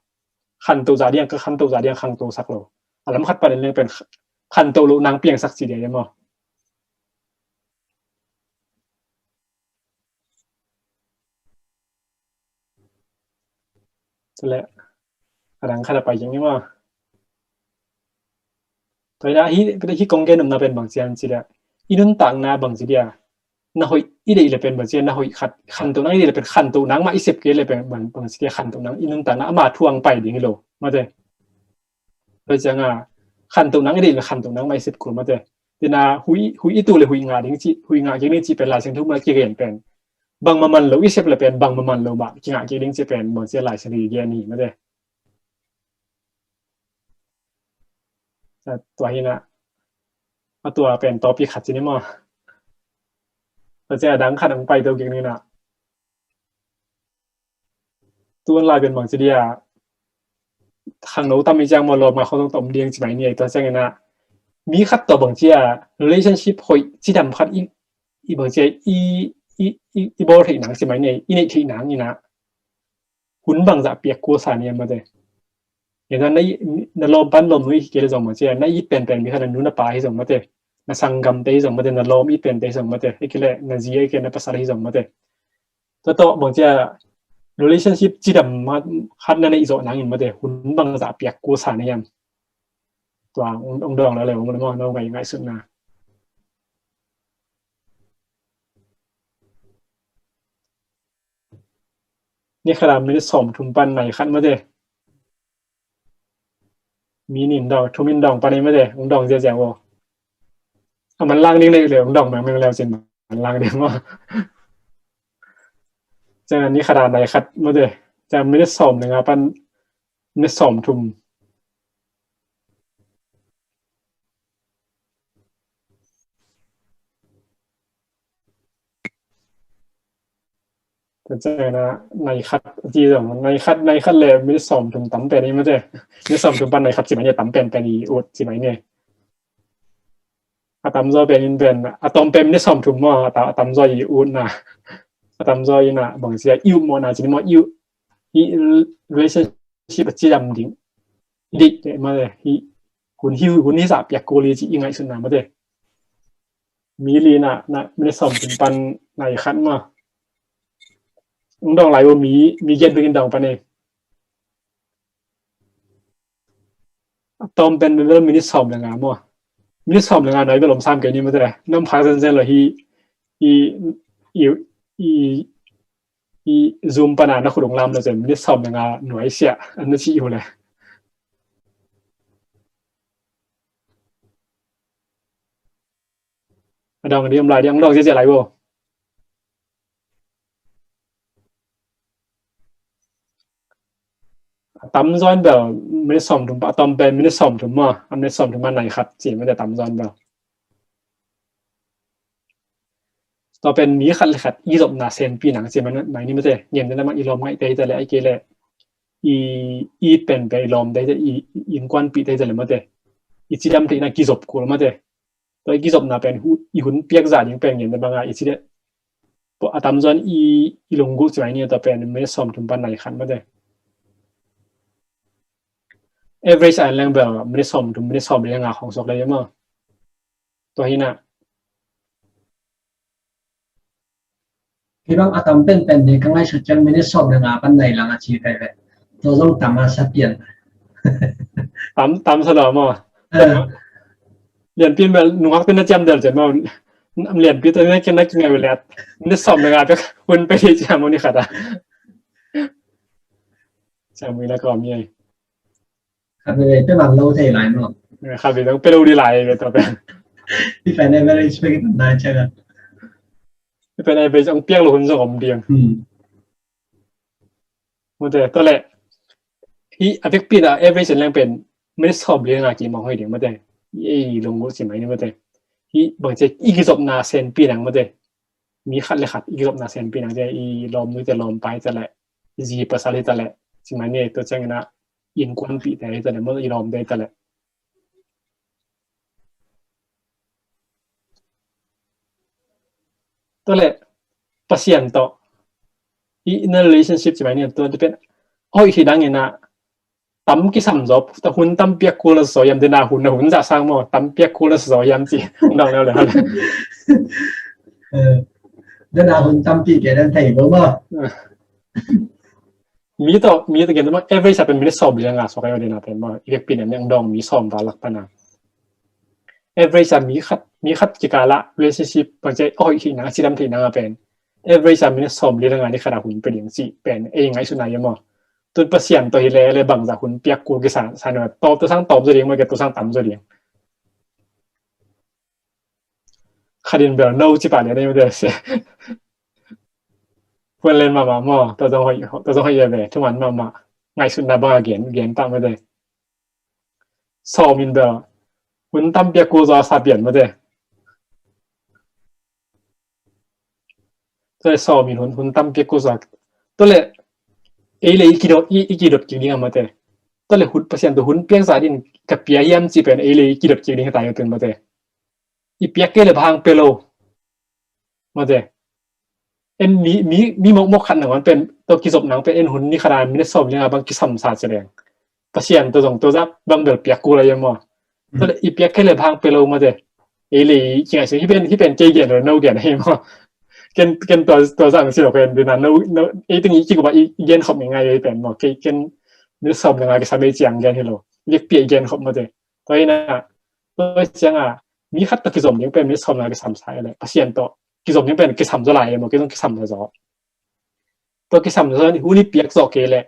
Khanto za diang ka khanto za diang khanto sak lo. A lam khat panin leng pen khanto lo nang piangsak ci dia maw. Cule a dang khat a pai jeng ni maw. Tua ina hi, hi kong gen nopna pen bangci hiam ci dia, i nuntakna bangci dia, na hoih i deih le pen bangci dia, na hoih khat khanto nang i deih le pen khanto nang mah i sep kei le pen bang, bangci dia khanto nang i nuntakna ama thuang pai ding hi lo mate. Tua cianga khanto nang i deih le khanto nang mah i sep kul mate. Tina hui, hui i tu le hui ngah ding ci, hui ngah kik ding ci pen Lai Siangtho mah kigen pen bang maman lo i sep le pen bang maman lo mah kingah kik ding ci pen bangci dia Lai Siangtho kigen hi mate. Tua hi na, a tua pen topic khat ci ni maw. Tua cia a dang khat ang pai to kik ni na. Tuan lai pen bangci dia khangno tam i ciang maw lawm nga khong tong tom ding ci mai ni. Tua ciang ina mi khat tawh bangci a relationship hoih cidam khat i, i bangci a i, i, i, i bawl theih nang ci mai ni, i neih theih nang ina hun bangzah piak kul sa ni a mate. Ina na, na lawm pan lawm nui hi kei le zong bangci a na it penpen mi khat na nu na pa hi zong mate, na sanggamte hi zong mate, na lawm it pente hi zong mate, hi kei le na zi hi kei na pasal hi zong mate. Tua tawh bangci a relationship cidam khat na neih zawh nangin mate hun bangzah piak kul sa na hiam. Tua ong dawng lele ong maw, no ngai ngaihsutna. Ni khat a minute sawm thum pan nai khat mate. Mi nin dawng, thum in dawng pan ei mate, ong dawng ziazia vo. A man lang ding nei le ong dawng mengmeng leu cin man lang ding maw. Ciang ni khat a nai khat mate. Ciang minute sawm le nga pan minute sawm thum. Tua ciang ina nai khat ci zong, nai khat, nai khat le minute sawm thum tam pen ei mate. Minute sawm thum pan nai khat ci mai ni, tam pen pen i ut ci mai ni. A tam zaw pen in pen a tawm pen minute sawm thum maw, a tam zaw i ut na. A tam zaw ina bangci a i ut mawh na ci ni maw, i ut, i relationship a cidam ding i deih te mate, hi hun hi, hun hi zah piak kul hi ci i ngaihsutna mate. Mi li na, na minute sawm thum pan nai khat maw. Ong dawng lai vo, mi, mi giat bek in dawng pan ei. A tawm pen bel minute sawm le nga maw. Minute sawm le nga nai bel om sam kei ni mate. Nam phak zenzen lo hi, i, i, i, i Zoom pana na khut ong lam lo cen minute sawm le nga nuai sia an na ci uh le. A dawng ding om lai ding, ong dawng ziazia lai vo. A tam zaw in bel minute sawm thum pan, a tawm pen minute sawm thum maw, a minute sawm thum pan nai khat ci mate, tam zaw in bel. Tua pen mi khat le khat i zopna senpi nang ci mai ni mate. Ngen te na mang i lawm ngaih te hi ta le, ai kei le i, i pen pen i lawm te hi ta, i, i innkuanpih te hi ta le mate. I cidam te ina kizop kul mate. Tua i kizopna pen hu, i hun piak zah ding pen ngen te banga i ci le. A tam zaw in i, i lunggulh ci mai ni, tua pen minute sawm thum pan nai khat mate. Average a en leng bel minute sawm thum, minute sawm le nga khong suak le maw. Tua hi na. Hi bang a tam penpen ding ka ngaihsut ciang minute sawm le nga pan nai lang a ci kai ve. Tua zong tam a sa pian. Tam, tam sa lo maw. Eh. Lianpi mel nungak pin na ciam del ciam maw. Lianpi tua na kin na kin ngai ve liat. Minute sawm le nga pek hun pe hi ciam maw ni khat a. Ciam maw na ka om hi ai. Khat vei pe man lo thei lai maw? Khat vei dong pe lo ding lai ve tua pen. Hih pen average pe kitan nai ciang a. Hih pen average ong piak lo hun zong om ding. Mate, tua leh hih a vekpi in a average in leng pen minute sawm li nga kimawk hoih ding mate. Ei lunggu ci mai ni mate. Hih bangci i kizopna senpi nang mate. Mi khat le khat i kizopna senpi nang te, i lawm nui te, lawm pa hi ta leh, zi pasal hi ta leh, ci mai ni. Tua ciangin a innkuanpih te hi ta leh, maw, i lawm te hi ta leh. Tua leh Pasian tawh i inner relationship ci mai ni, tua pen hoih hi dangin a tam kisam zaw, ta hun tam piak kul a zaw hiam, dena hun, na hun zah sang maw, tam piak kul a zaw hiam ci dong leu le. Dena hun tam pi ke dan thei bo maw. Mi tawh, mi tawh gen maw, average a pen minute sawm li nga suak ahi dena pen maw, i vekpi in a mi ang dong mi sawm val lak pan a. Average a mi khat, mi khat kikal a relationship bangci a hoih hi nang, a cidam thei nang a pen average a minute sawm li nga ni khat a hun pe ding ci pen ei ngaihsutna hi maw. Tun Pasian tawh hi le le bangzah hun piak kul kisa sa na, tawm tua sang tawm zaw ding maw, ke tua sang tam zaw ding. Khat in bel no ci pah lian ei mate. Huan len mahmah maw, tua zong hoih, tua zong hoih ve, thuman mahmah. Ngaihsutna bang a gen, gen pah mate. Sawm in bel hun tam piak kul zaw sa pian mate. Tua leh sawm in hun, hun tam piak kul zaw. Tua leh ei le i kidot, i, i kidot kik ding a mate. Tua leh hun, Pasian tawh hun piak zah ding ka pia hiam ci pen ei le i kidot kik ding hi ta hi tun mate. I piak kei le bang pe lo. Mate. En mi, mi, mi mawkmawk khat nangawn pen, tua kizop nang pen en hun ni khat a minute sawm li nga bang kisam sa ci leng. Pasian tua zong tua zah bang bel piak kul a hiam maw. Tua leh i piak kei le bang pe lo mate. Ei le i kingaihsun, hih pen, hih pen kei gen lo, no gen hi maw. Ken, ken tua, tua zah ang si lo ken, dena no, no, ei teng i kikup a i gen khop ngai ngai hi pen maw. Kei ken minute sawm li nga kisam ei ciang gen hi lo. Vekpi a i gen khop mate. Tua hi na, tua ciang a, mi khat tawh kizom ding pen minute sawm li nga kisam sa hi leh, Pasian tawh kizom ding pen kisam zaw lai maw, kei zong kisam zaw zaw. Tua kisam zaw hun i piak zawh kei leh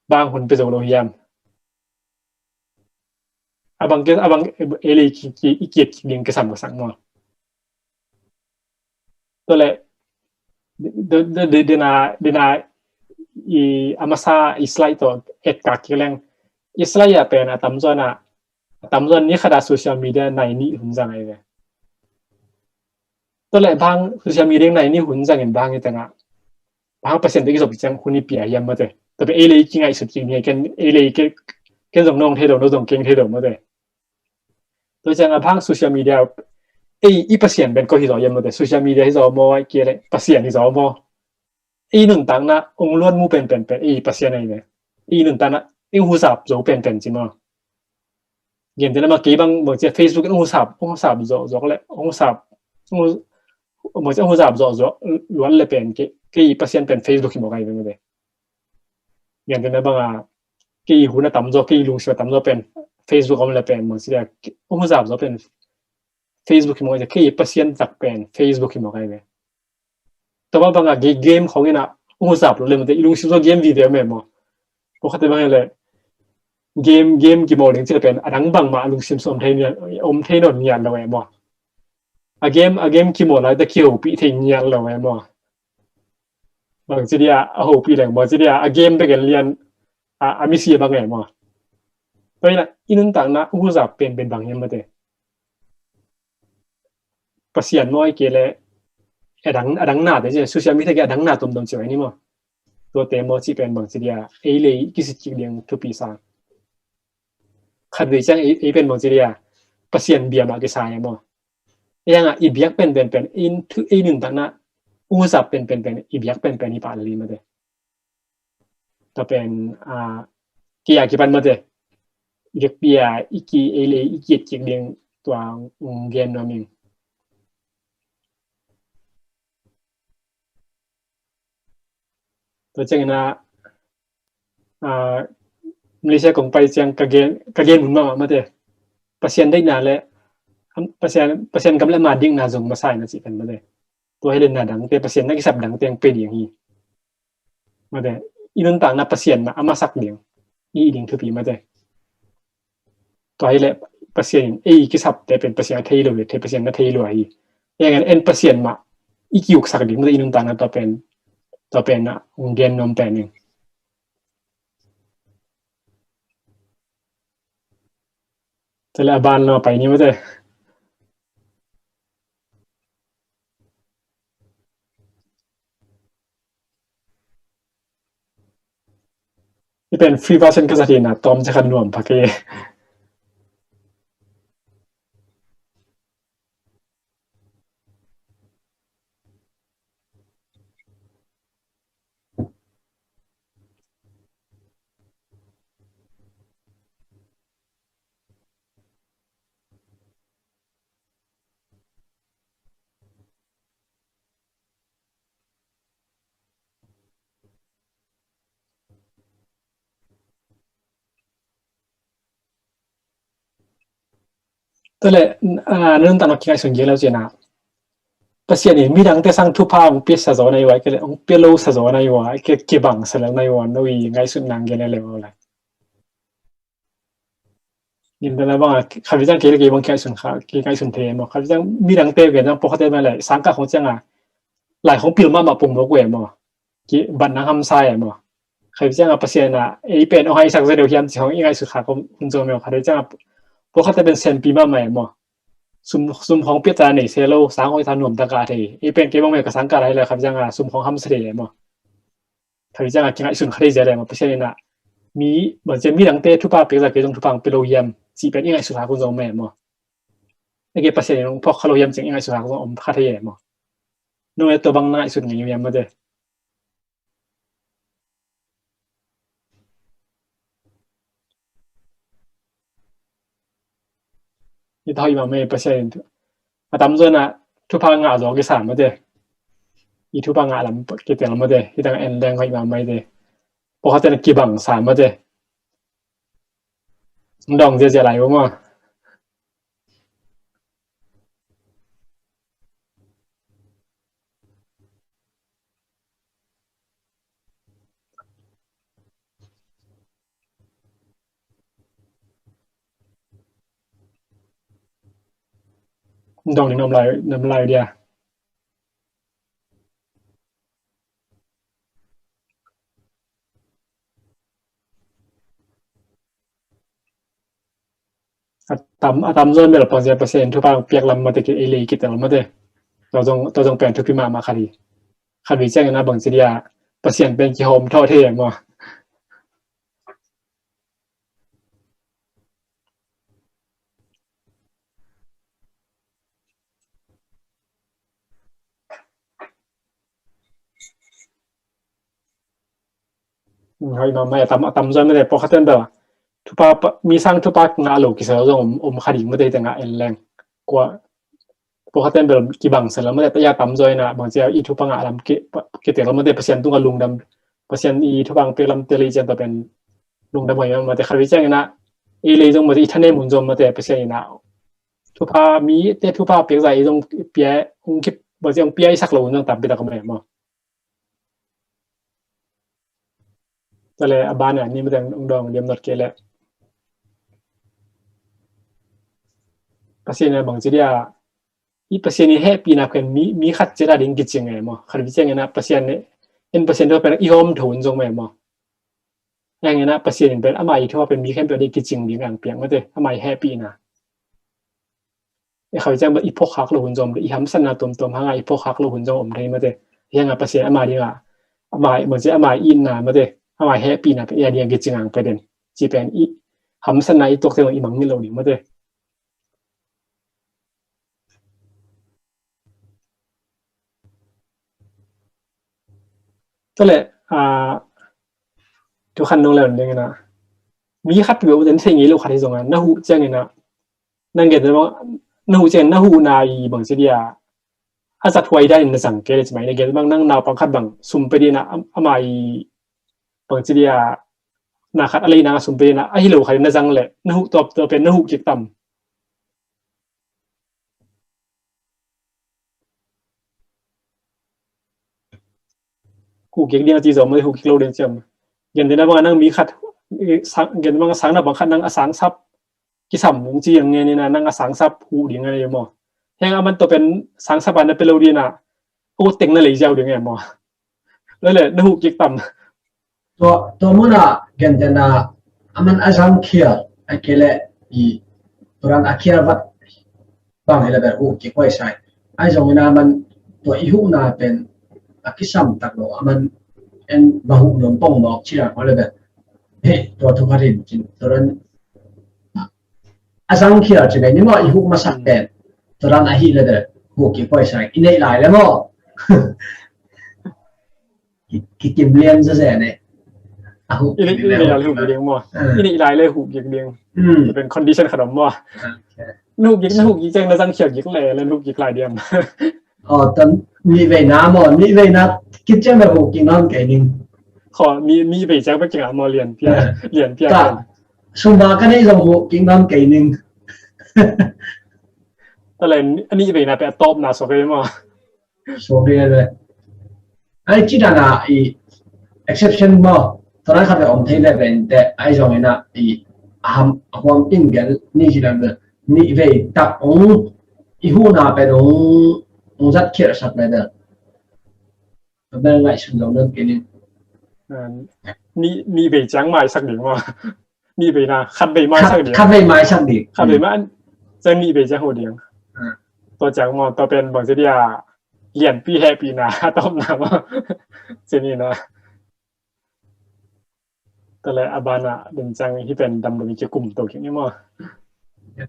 bang hun pe zo lo hiam. A bang ke, a bang ei le i ki, ki, i kiet ding kisam ka sang maw. Tua leh, de, de, de, dena, dena, i, a masa i slide tawh et kak kik leng. I slide a pen a tamzaw in a, a tamzaw in ni khat a social media nai nih hun zang ahi ve. Tua leh bang social media nai nih hun zangin bang hi tengah, bang Pasian tawh i kizop ciang hun i pia hiam mate. Tua pen ei le i kingaihsut kik ni, ken ei le i ke, ken zong nong thei do, no zong keng thei do mate. Tua ciang a bang social media, ei i Pasian pen ko hi zaw hiam mate. Social media hi zaw maw, ai kei le Pasian hi zaw maw. Ei nuntakna ong luan mu penpen pen ei Pasian ahi ve. Ei nuntakna ei huzap zo penpen ci maw. Gen te na maw, kei bang bang cia Facebook in ong huzap, ong huzap zo zo le, ong huzap, ong bang cia ong huzap zo zo luan le pen kei, kei Pasian pen Facebook hi mawk ahi ve mate. Gen te na bang a kei hun a tamzaw, kei lungsim a tamzaw pen Facebook om le pen bang cia ong huzap zo pen Facebook hi mawk ahi ve, kei Pasian tak pen Facebook hi mawk ahi ve. Tua bang a ge-, game khong in a ong huzap lo le mate, i lungsim sung game video me maw. Ko khate bang le game, game kimawl ding ci le pen a dang bangmah a lungsim sung om thei nia, om thei nawn niat lo e maw. A game, a game kimawl lai ta kihopih thei niat lo e maw. Bang ci dia a hopih leng maw, ci dia a game bek en lian a, a misi bang e maw. Tua in a i nuntakna ong huzap penpen bang hiam mate. Pasian maw ai kei le a dang, a dang nate ci, social media ke a dang na tuamtuam ci vai ni maw. Tuate maw ci pen bang ci dia ei le i kisit kik ding thupi sa. Khat vei ciang ei, ei pen bang ci dia Pasian bia mah kisa e maw. Ei ang a i biak penpen pen, in thu ei nuntakna ong huzap penpen pen, i biak penpen hi pah le li mate. Tua pen, a, kei a kipan mate. I vekpi a i ki ei le i kiet kik ding tua ong gen nuam ing. Tua ciangin a, a, Malaysia kong pai ciang ka gen, ka gen mun mahmah mate. Pasian deihna le, Pasian, Pasian gam le ama dikna zong masa in a ci pen mate. Tua hi le na dangte, Pasian na kisap dangte ang pe ding hi. Mate, i nuntakna Pasian na a masak ding, i ding thupi mate. Tua hi leh Pasian in ei kisapte pen Pasian a thei lo hi, thei Pasian na thei lo hi. Ei en, en Pasian mah i kiuksak ding mate i nuntakna tua pen, tua pen ah hong gen nuam pen ing. Tua leh a ban lo pai ni mate. I pen free version ka zat hi na, tawm ciang khat nuam phak hi. Tua leh, ah, na nuntakna kingaihsun kik le uh cin ah, Pasian in midangte sang thupha hong pia sa zaw na hi uh a, ahih kei leh hong pia lo sa zaw na hi uh a, ahih kei leh kibang sa lel na hi uh a, no i ngaihsutna hong gen le uh lai. Gentehna bang ah, khat vei ciang kei le kei bang kingaihsun kha, kei ngaihsun thei maw. Khat vei ciang midangte gen ciang pawlkhatte bang leh sangkah khong ciang ah, lai khong pil mahmah pong mawk uh e maw. Kibatna hamsa e maw. Khat vei ciang ah Pasian in ah ei pen hong haisak zaw deuh hiam ci khong i ngaihsut kha khong hun zong maw. Khat vei ciang ah pawlkhatte pen sianpi mahmah e maw. Sum, sum khong piak ta nei se lo, sang khong i ta nuam ta kah thei. Ei pen kei bang maw ka sangkah lai leh khat vei ciang ah sum khong hamsa thei e maw. Khat vei ciang ah kingaihsun kha thei zia le maw, Pasian in ah mi, bang ci a midangte thupha pia zah kei zong thupha hong pia lo hiam cih pen i ngaihsut kha khong zong om e maw. Ahih kei leh Pasian in hong phawk kha lo hiam cih i ngaihsut kha khong zong om kha thei e maw. Nong e tua bang na ngaihsut ngei hiam mate. Hi ta hoih mahmah e Pasian in. A tamzaw in ah thupha ngah zaw kisa mate. I thupha ngah lam kitel mate. Hi ta ngah en leng hoih mahmah te. Pawlkhatte in kibang sa mate. Dong ziazia lai uh maw. Dong ni nom lai, nom lai dia. A tam, a tamzaw in bel pawlkhat Pasian thupha piak lam mate kei ei lei kitel mate. Tua zong, tua zong pen thupi mahmah khat hi. Khat vei ciang in ah bang ci dia Pasian pen kihawm thawh thei e maw. Hoih mahmah e, a tam, a tamzaw in mate pawlkhatte in bel thupha, mi sang thupha ngah lo kisa zong om, om kha ding mate hi ta ngah en leng. Kua pawlkhatte in bel kibang sa lel mate, a tamzaw in ah bang ci a i thupha ngah lam ki, kitel mate Pasian tungah lungdam, Pasian i thupha hong piak lamte lei ciang tua pen lungdam hoih mahmah te. Khat vei ciang in ah ei lei zong mate i thanem hun zong mate Pasian in ah thupha, mite thupha piak zah ei zong pia, hong ki, bang ci hong pia i sak lo hun zong tampi tak om e maw. Tua leh a ban ah ni mate hong dawng liam nop kei leh. Pasian in ah bang ci dia, i Pasian i hehpihna pen mi, mi khat ciat a ding kicing e maw. Khat vei ciang in ah Pasian in, en Pasian thupha pen i hawm tho hun zong e maw. Hang in ah Pasian in pen ama i thupha pen mi khempeuh a ding kicing ding a hong piak mate, ama i hehpihna. E khat vei ciang bel i phawk khak lo hun zong om, i hamsatna tuamtuam hang a i phawk khak lo hun zong om thei mate. Hi hang a Pasian ama ding a, ama, bang ci ama i itna mate, ama i hehpihna pen i a ding a kicing a hong pia den. Ci pen i hamsatna i tuakte zong i mang ngei lo ding mate. Tua leh, ah, tu khan nong leh ding in ah, mi khat peuh den thei ngei lo khat hi zong a, na huh ciang in ah, nang gen bang, na huh ciang in na huhna i bang ci dia a zat huai dan in na zang kei leh ci mai, na gen bang nang naupang khat bang sum pia ding in ah, am, ama i bang ci dia na khat a lei nang a sum pia ding in ah, a hi lo khat in na zang leh na huh tawp, tua pen na huh kik tam. Huh kik ding a ci zong mah, huh kik lo ding ciam. Gentehna bang nang mi khat, eh, sang, gentehna bang sang naupang khat nang a sang sap, kisam nung ci ngen ina nang a sangsap huh ding a nei maw. Heng a man tua pen sangsap a na pe lo ding a, o teng na lei ziau ding e maw. Lele na huh kik tam. Tua, tua muna gentena a man a zang khial a kele i turan a khial vat bang hele ber huh kik huai sai. Ai zong ina a man tua i huhna pen a kisam tak lo a man en ba huh nuam pong mawk cia hole ber. He, tua thu khat hin cin turan a zang khial ci ve ni maw i huh masak pen. Turan a hi le ber huh kik huai sai. I neih lai le maw. Ki, ki kim lian zazen e. A huh i nih i nih lai le huh gik ding maw. I nih i lai le huh gik ding. Pen condition khat om maw. Na huh gik, na huh gik ceng na zang khial gik le le na huh gik lai diam. Aw, tan nih veina maw, nih veina kit ceng na huh gik non kei ding. Kho nih, nih vei ceng pa kinga maw lian pia, lian pia. Sumba ka nei zong huh gik non kei ding. Tale nih veina pe a tawpna so kei maw. Suak ding a ve. Ai ci dana i exception maw. Tua lai khat ve om thei ve ve inte ai zong ina i a ham a huam in gel ni ci dan ve. Nih vei tak ong i huhna pen ong ong zat khial sak ve ve. Tua pen ngaihsun lo nan kei ni. Nih, nih vei ciang maisak ding maw. Nih veina khat vei maisak ding. Khat vei maisak ding. Khat vei mai ciang nih vei ciang ho ding. Tua ciang maw tua pen bang ci dia lianpi hehpihna a tawpna maw. Cin ina. Tale a bana den ciang hi pen damdam i kikum to kik ni maw.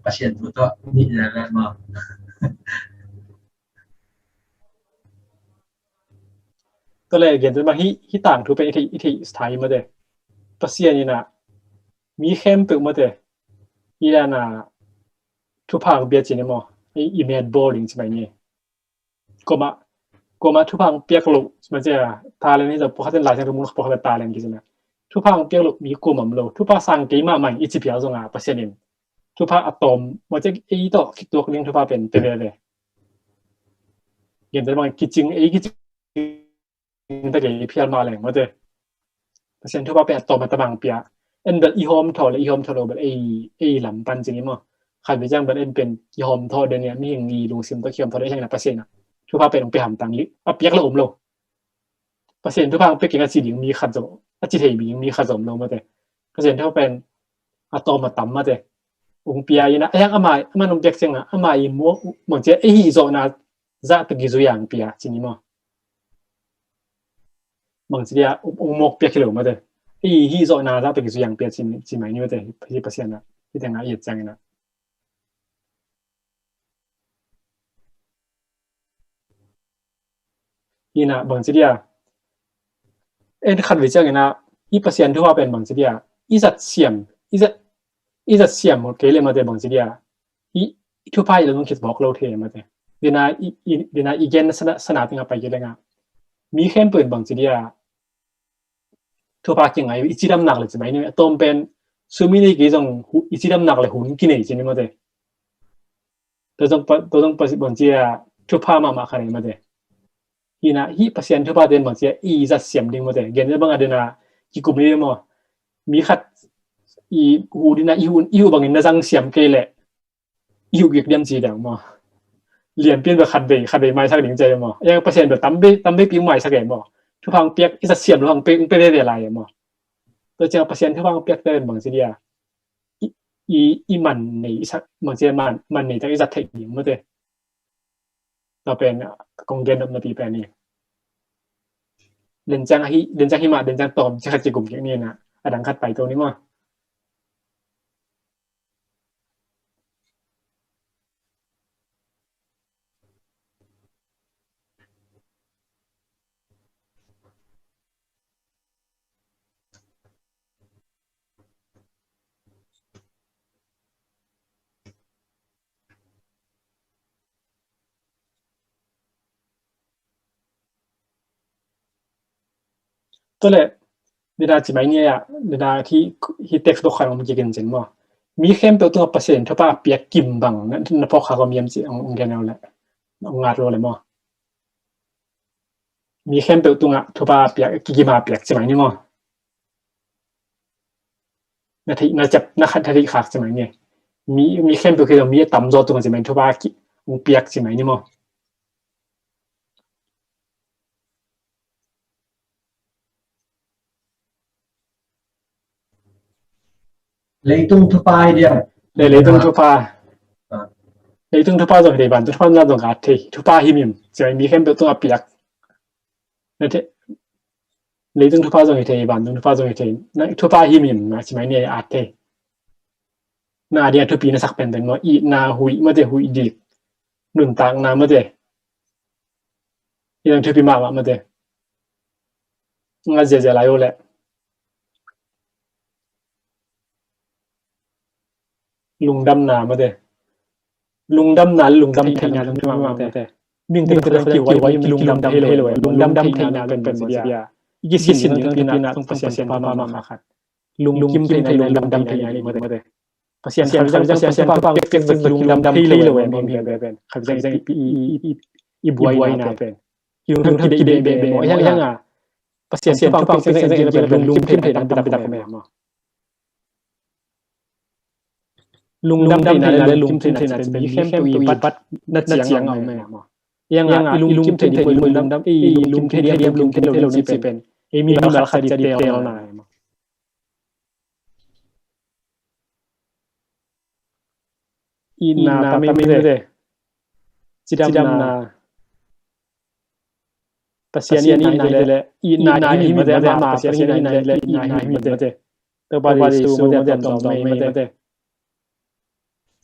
Pasian thu tawh nih na na maw. Tale gen te bang hi, hi tang thu pen i thei, i thei sthai mate. Pasian ina mi khempeuh mate. I dana thupha ang pia cin ni maw. I, i met bawling ci mai ni. Koma, koma thupha ang piak lo, sima cia, talent ni zong pawkhat in lai siang rumun pawkhat talent kicina. Thupha ang piak lo, mi kum om lo, thupha sang kei mahmah i ci piak zong a, Pasian in. Thupha a tawm, maw cia ei tawh kituak ding thupha pen te veve. Gen te bang kicing, ei kicing ta kei phial mah leng, maw te. Pasian thupha pen a tawm a tamang pia. En bel i hawm thaw le i hawm thaw lo bel ei, ei lam pan cing i maw. Khat ve ciang bel en pen i hawm thaw den ia mihing i lungsim tawh ki hawm thaw den i heng na Pasian a. Thupha pen ong pe hamtang li. A piak lo om lo. Pasian thupha ong pe keng a ci ding mi khat zong. A ci thei mi, mi khat zong om lo mate. Pasian thupha pen a tawm a tam mate. Ong pia ina. A heng ama, ama nong piak ciang a. Ama i muak, mong cia ei hi zawhna zah tawh kizui ang pia cing i maw. Bang ci dia ong mawk piak hi lo mate. I hi zawhna zah tawh kizui ang pia ci mai ni mate. Hi Pasian a hi tengah i et ciang ina. Ina bang ci dia en khat ve ciang ina hi Pasian thupha pen bang ci dia i zat siam, i zat, i zat siam mawk kei le mate bang ci dia. I, i thupha i lo nung khit bawk lo thei mate. Dina i, i, dina i gen sana, sana tinga pai ki lenga. Mi khempeuh in bang ci dia. Thupha kingai i cidamnak le ci mai ni a tawm pen sumi nei kei zong i cidamnak le hun kinei ci ni mate. Tua zong pa, tua zong pa bang ci a thupha mahmah kha nei mate. Hina hi Pasian thupha ten bang ci a i zat siam ding mate. Gen bang a dina kikum ni maw. Mi khat i hu dina i hu, i hu bangin na zang siam kei le i hu gik diam ci dang maw. Lianpi in bel khat vei, khat vei maisak ding ci maw. Yang Pasian bel tam vei, tam vei pi maisak e maw. Thupha ang piak i zat siam lo ang pe, ang pe veve lai e maw. Tua ciang Pasian thupha ang piak te bang ci dia. I, i, i man nei, i sak, bang ci man, man nei tak i zat thei ding mate. Tua pen kong gen nop na pi pen ni. Den ciang hi, den ciang hi mah, den ciang tawm ci khat ci gum kik ni na. A dang khat pai to ni maw. Tole, dina ci mai ni a, dina hi, hi text bok khan om kikin cin maw. Mi khempeuh tungah Pasian thupha a piak kim bang na, na phawk kha gawm hiam ci ong, ong gen le, ong ngat lo le maw. Mi khempeuh tungah thupha a piak, kikim a piak ci mai ni maw. Na theih, na ciap, na khat theih khak ci mai ni. Mi, mi khempeuh khi zong mi a tamzaw tungah ci mai thupha ki, hong piak ci mai ni maw. Leitung thupha hi diam? Le, leitung thupha. Ah. Leitung thupha zong hi thei, vantung thupha zong ka thei. Thupha himhim ci mai mi khempeuh tungah piak. Na thei, leitung thupha zong hi thei, vantung thupha zong hi thei. Na thupha himhim na ci mai ni a thei. Na a dia thupi na sak penpen maw, itna, huih mate, huih dik, nuntakna mate. Itna thupi mahmah mate. Nga ziazia lai uh leh lungdamna mate. Lungdamna le lungdam theihna lungdam mah mate. Mingte khat kihuai, lungdam thei lo, lungdam theihna pen pen sia. I kisin ding thupina tung Pasian pa mah mah khat. Lungkim theihna, lungdam theihna ni mate. Pasian khat zang, Pasian pa pek pek zang lungdam thei lo, mawh mawh pen. Khat zang i buaina pen. Lungdam kidei beh beh mawh hiang a. Pasian pa pek pek zang lungkim theihna pen pi tak mawh. Lungdam theihna le lungkim theihna ci pen mi khempeuh i bat na ciang a om e maw. Hiang a i lungkim thei ding, i lungdam, i lungkim thei ding, lungkim thei lo ding ci pen ei mi mal khat ci a detail na e maw. Itna tam hi mate. Cidamna. Pasian itna hi le, itna hi mate, ama Pasian itna hi le, itna hi mate. Topa Jesu mate, a tomzaw mei mate.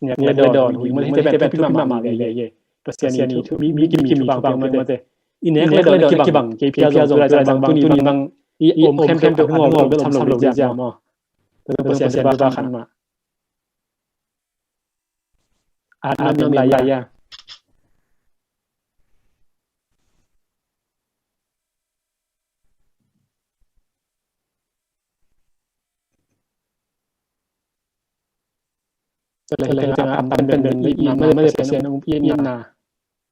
Nek le dawn, huih mate, hite pen thupi mahmah veve. Pasian i thu, mi, mi kim, mi thu bang pia mate. I nek le dawn kibang, kei pia zong, tu lai zong bang, tuni bang, i om khempeuh khat ngawm lo, bel om sam lo ding cia maw. Pasian thu bang khat mah. At nam lai a. Tua leh hih tengah a pan pen pen itna mah le Pasian hong itna,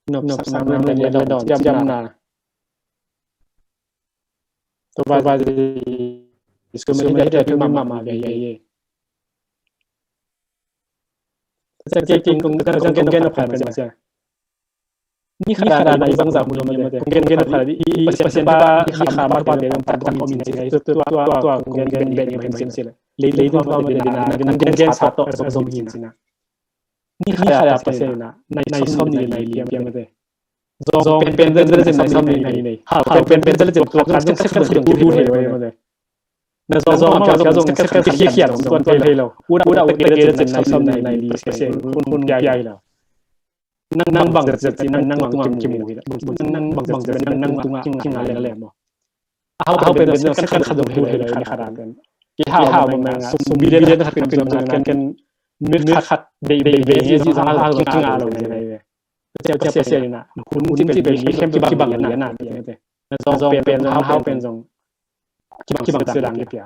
nopsakna mah le dawn ciamna. Tua Jesu mah hih tengah thupi mahmah veve. Tua ciang kei kong gen nop khat pen sia. Ni khat a na i bangzah mun om mate. Kong gen, gen khat a i, i Pasian pa, i kha ma pa te, om tan om in ci ngai. Tua, tua, tua, kong gen, gen, gen, gen, gen, ci le. Lei, lei tua pa mate na, na, na, kong gen sa tawh, a zom, zom hi na. Ni khat a Pasian na, nai sawm nih, nai li piang mate. Zong pen pen zong zong nai sawm nih, nai li. Hau pen pen zong zong tua khat zong sek khat zong tu tu thei mate. Na zong ma piang zong sek khat khat khiat zong tuan thei lo. Uda, uda, uda, nai sawm nih, nai li, Pasian hun, hun pia hi lo. Nang, nang bang zat zat ci, nang, nang bang tungah kimu hi la. Nang bang zat zat, nang, nang tungah kinga le le maw. A hau pen pen zong sek khat khat zong hi le le khat a pen. I hau bang na sum billion khat pen zong na ken minute khat dei dei ve ni zong hau kinga lo ni lai ve. Cia cia cia na hun cin pen mi khem kibang na na. Na zong pen pen zong hau pen zong kibang kibang sedang kipia.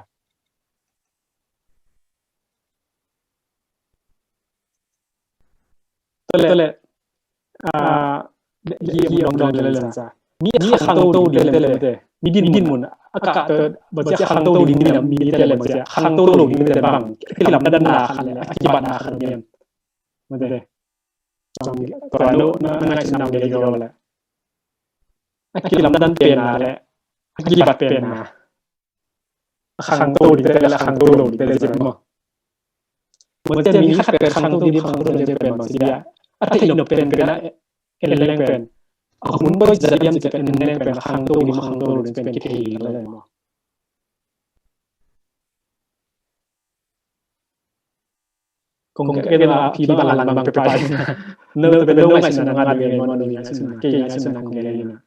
Tua leh, tua leh, ah, hi om dong dong le le sa. Mi a khangto ding te le te. Mi din mun a kah te, ba cia khangto ding mi na mi te le ba cia khangto lo ding te bang. A kilamdanna khat le, a kibatna khat niam. Mate. Tua lo na, na ngaihsutna om ding lo le. A kilamdan penna le, a kibat penna. A khangto ding te le, a khangto lo ding te le ci maw. Mate, mi khat pen khangto ding, khangto lo ding pen maw, sia. A theih nop pen pen a en leng pen. A hun bawl zat diam ci pen en leng pen, khangto ding, khangto lo ding pen kithei lo le maw. Kong ke na pi ba lang bang pe pai. No, no, no, ngaihsutna ngat ding maw, no, ngaihsutna, kei ngaihsutna kong ke na.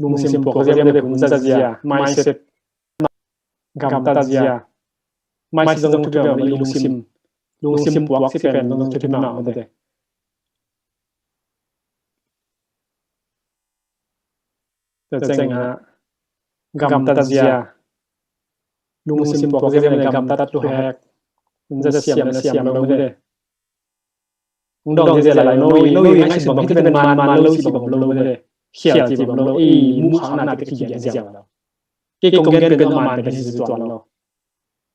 Lungsim puak zia, hun za zia, mindset, gamtat zia. Mindset zong thupi mah, lungsim, lungsim puak ci pen zong thupi mah mate. Tua ciangin gamtat zia. Lungsim puak zia mah le gamtat luhek. Hun za siam le siam lo mate. Hong dawng zia lai no, no i ngaihsun bang hih pen man man lo ci bang lo mate. khial ci bang lo, ei muh khak na te ka kigian ziau lo. Kei kong gen pen a man pen hi zuang lo.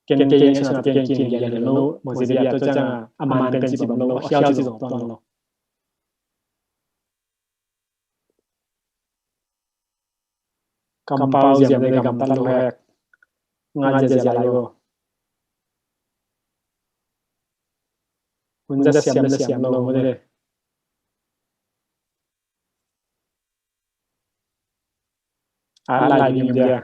Ken kei eng sona te ken kian gian lo, mawk zia dia tua ciang a man pen ci bang lo, a khial ci zong tuan lo. Kampau ziam le gamtat lo hek. Nga zia zia lai lo. Hun za siam le siam lo mawk zia. A lai niam dia.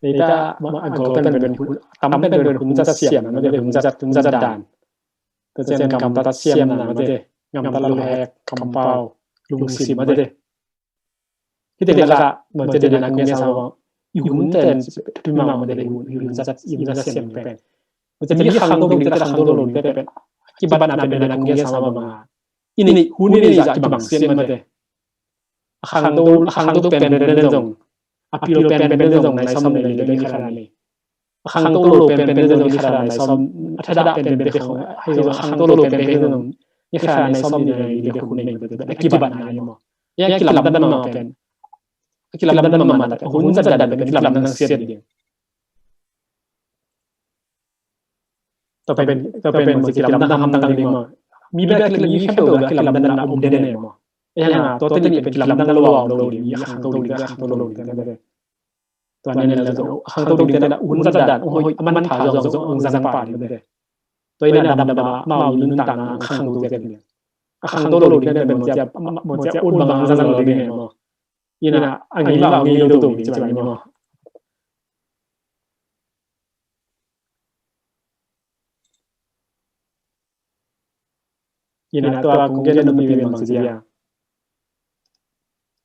Eita a gol pen pen hun, tam pen pen hun zat siam na mate, hun zat, hun zat dan. Tua ciang gamtat siam na mate, gamtat lo hek, kampau, lungsim mate. Hite laka mate, dena kong gen sa bang, i hun ten tui mama mate, i hun, i hun zat, i hun zat siam pen. Mate, mi khangto ding te, khangto lo ding te pen, kibatna pen dena kong gen sa bang a, i hun i zat kibang siam mate. A khangto, a khangto pen pen zong, a pil pen pen zong nai sawm nei le ding khat a nei. A khangto lo pen pen zong ni khat a nai sawm, a thadah pen pen khong, hai zong a khangto lo pen pen zong ni khat a nai sawm ni le hun nei, a kibatna hi maw. Ia kilamdan ma pen, a kilamdan ma ma, a hun zat dan pen kilamdan siat ding. Tua pen, tua pen mawk zia kilamdan hamtang ding maw. Mi bek a kilam, mi khempeuh bek a kilamdan na om den e maw. Ei hang a, tua te nih pen kilamdan lo a om lo ding, i a khangto ding, a khangto lo ding te mate. Tua nen le zong, a khangto ding te na hun zat dan, ong hoih, a manpha zong zong ong zang pah ding mate. Tua in a damdam a, amau i nuntakna a khangto te ding. A khangto lo ding te pen mawk zia, mawk zia un bang zang lo ding e maw. Ina a ngei lo, ngei lo to ding ci bang maw. Ina tua kong gen nop pen bang ci dia,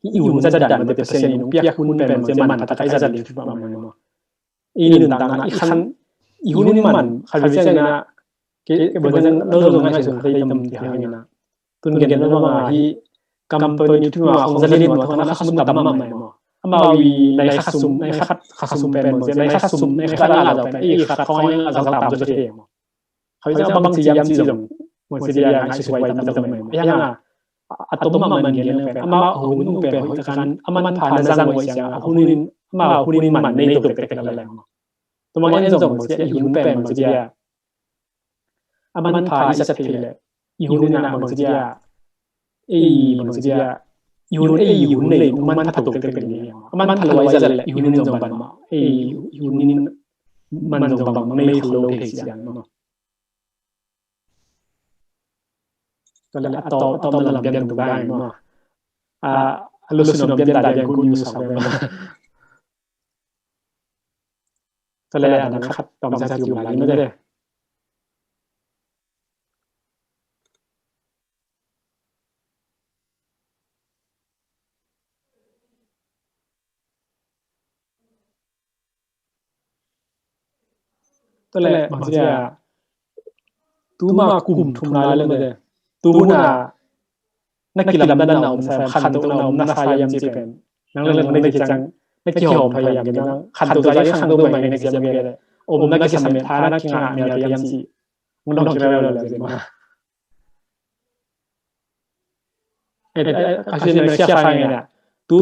i hun zat dan mate, Pasian in hong piak hun pen mate man tak a i zat le thu bang maw. I nuntakna i khan, i hun in man khat vei ciang ina, ke, ke bang zang lo zong ngaihsun kha thei tam ti hang ina. Tun gen lo bang a hi, kam tawh ni thu ma khong zalin ma thawng na khasum tam mahmah maw. Amau i nai khasum, nai khat khasum pen maw, nai khasum, nai khat la zau pen, i khat khong a zau tam zau thei maw. Khawi zau bang ci yam ci zong, maw ci dia ngai susuai tam tam maw. Yang a, a tom mahmah gen lo pen, amau hun pen hoih takan, a manpha na zang hoih siang, a hun in, amau hun in man nei tok tek tek la leng maw. Tua mah en zong maw ci dia, i hun pen maw ci dia, a manpha i zat thei leh, i hun in a bang ci dia, ei bang ci dia, i hun ei i hun nei, a manpha tok tek tek ni. A manpha lo i zat leh, i hun in zong bang mah, ei i hun in man zong bang mah nei kho lo thei siang maw. Tua leh a tawp, a tawp na lam pian tuk dai maw. A, a lusun lam pian dai diang kun yu sa maw. Tua leh a dang khat tawm sa ci um lai ni mate. Tua leh bang ci dia, tuma kum thum lai leh mate, tu hun a na kilamdan na om sa, khantoh na om na sa hiam ci pen, nang leng na kicang, na kihawm thei hiam, nang khantoh zai khantoh mai na kisiam ke leh, om na kisam e, tha na kingah mial thei hiam ci, nang dong kirel lel zai maw. Eh, eh, ka question na sia fa ngai na. Tu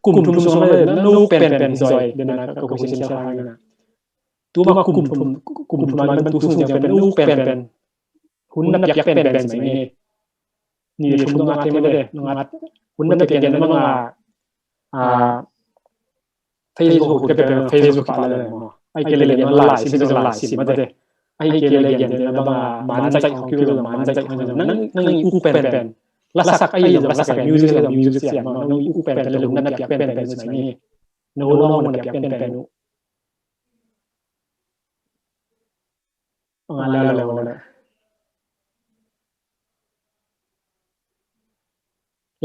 kum thum sung le, na nu pen pen zoi, dena ka question sia fa ngai na. Tu ma kum thum, kum thum ma tu sung pen, nu pen pen. Hun na piak pen pen zai ngai. Ni le thum dong a te ma de, dong a hun na piak pen ma nga, ah, Facebook, ke pe Facebook pa le maw. Ai ke le gen lai sim, lai sim mate. Ai ke le gen le bang a man zai hong kiu, man zai hong kiu. Nang, nang i uk pen pen. La sak ai zong la sak, music zong music sia maw. Nang i uk pen pen le hun na piak pen pen sia ni. Na hun na piak pen pen. Nga leu leu le.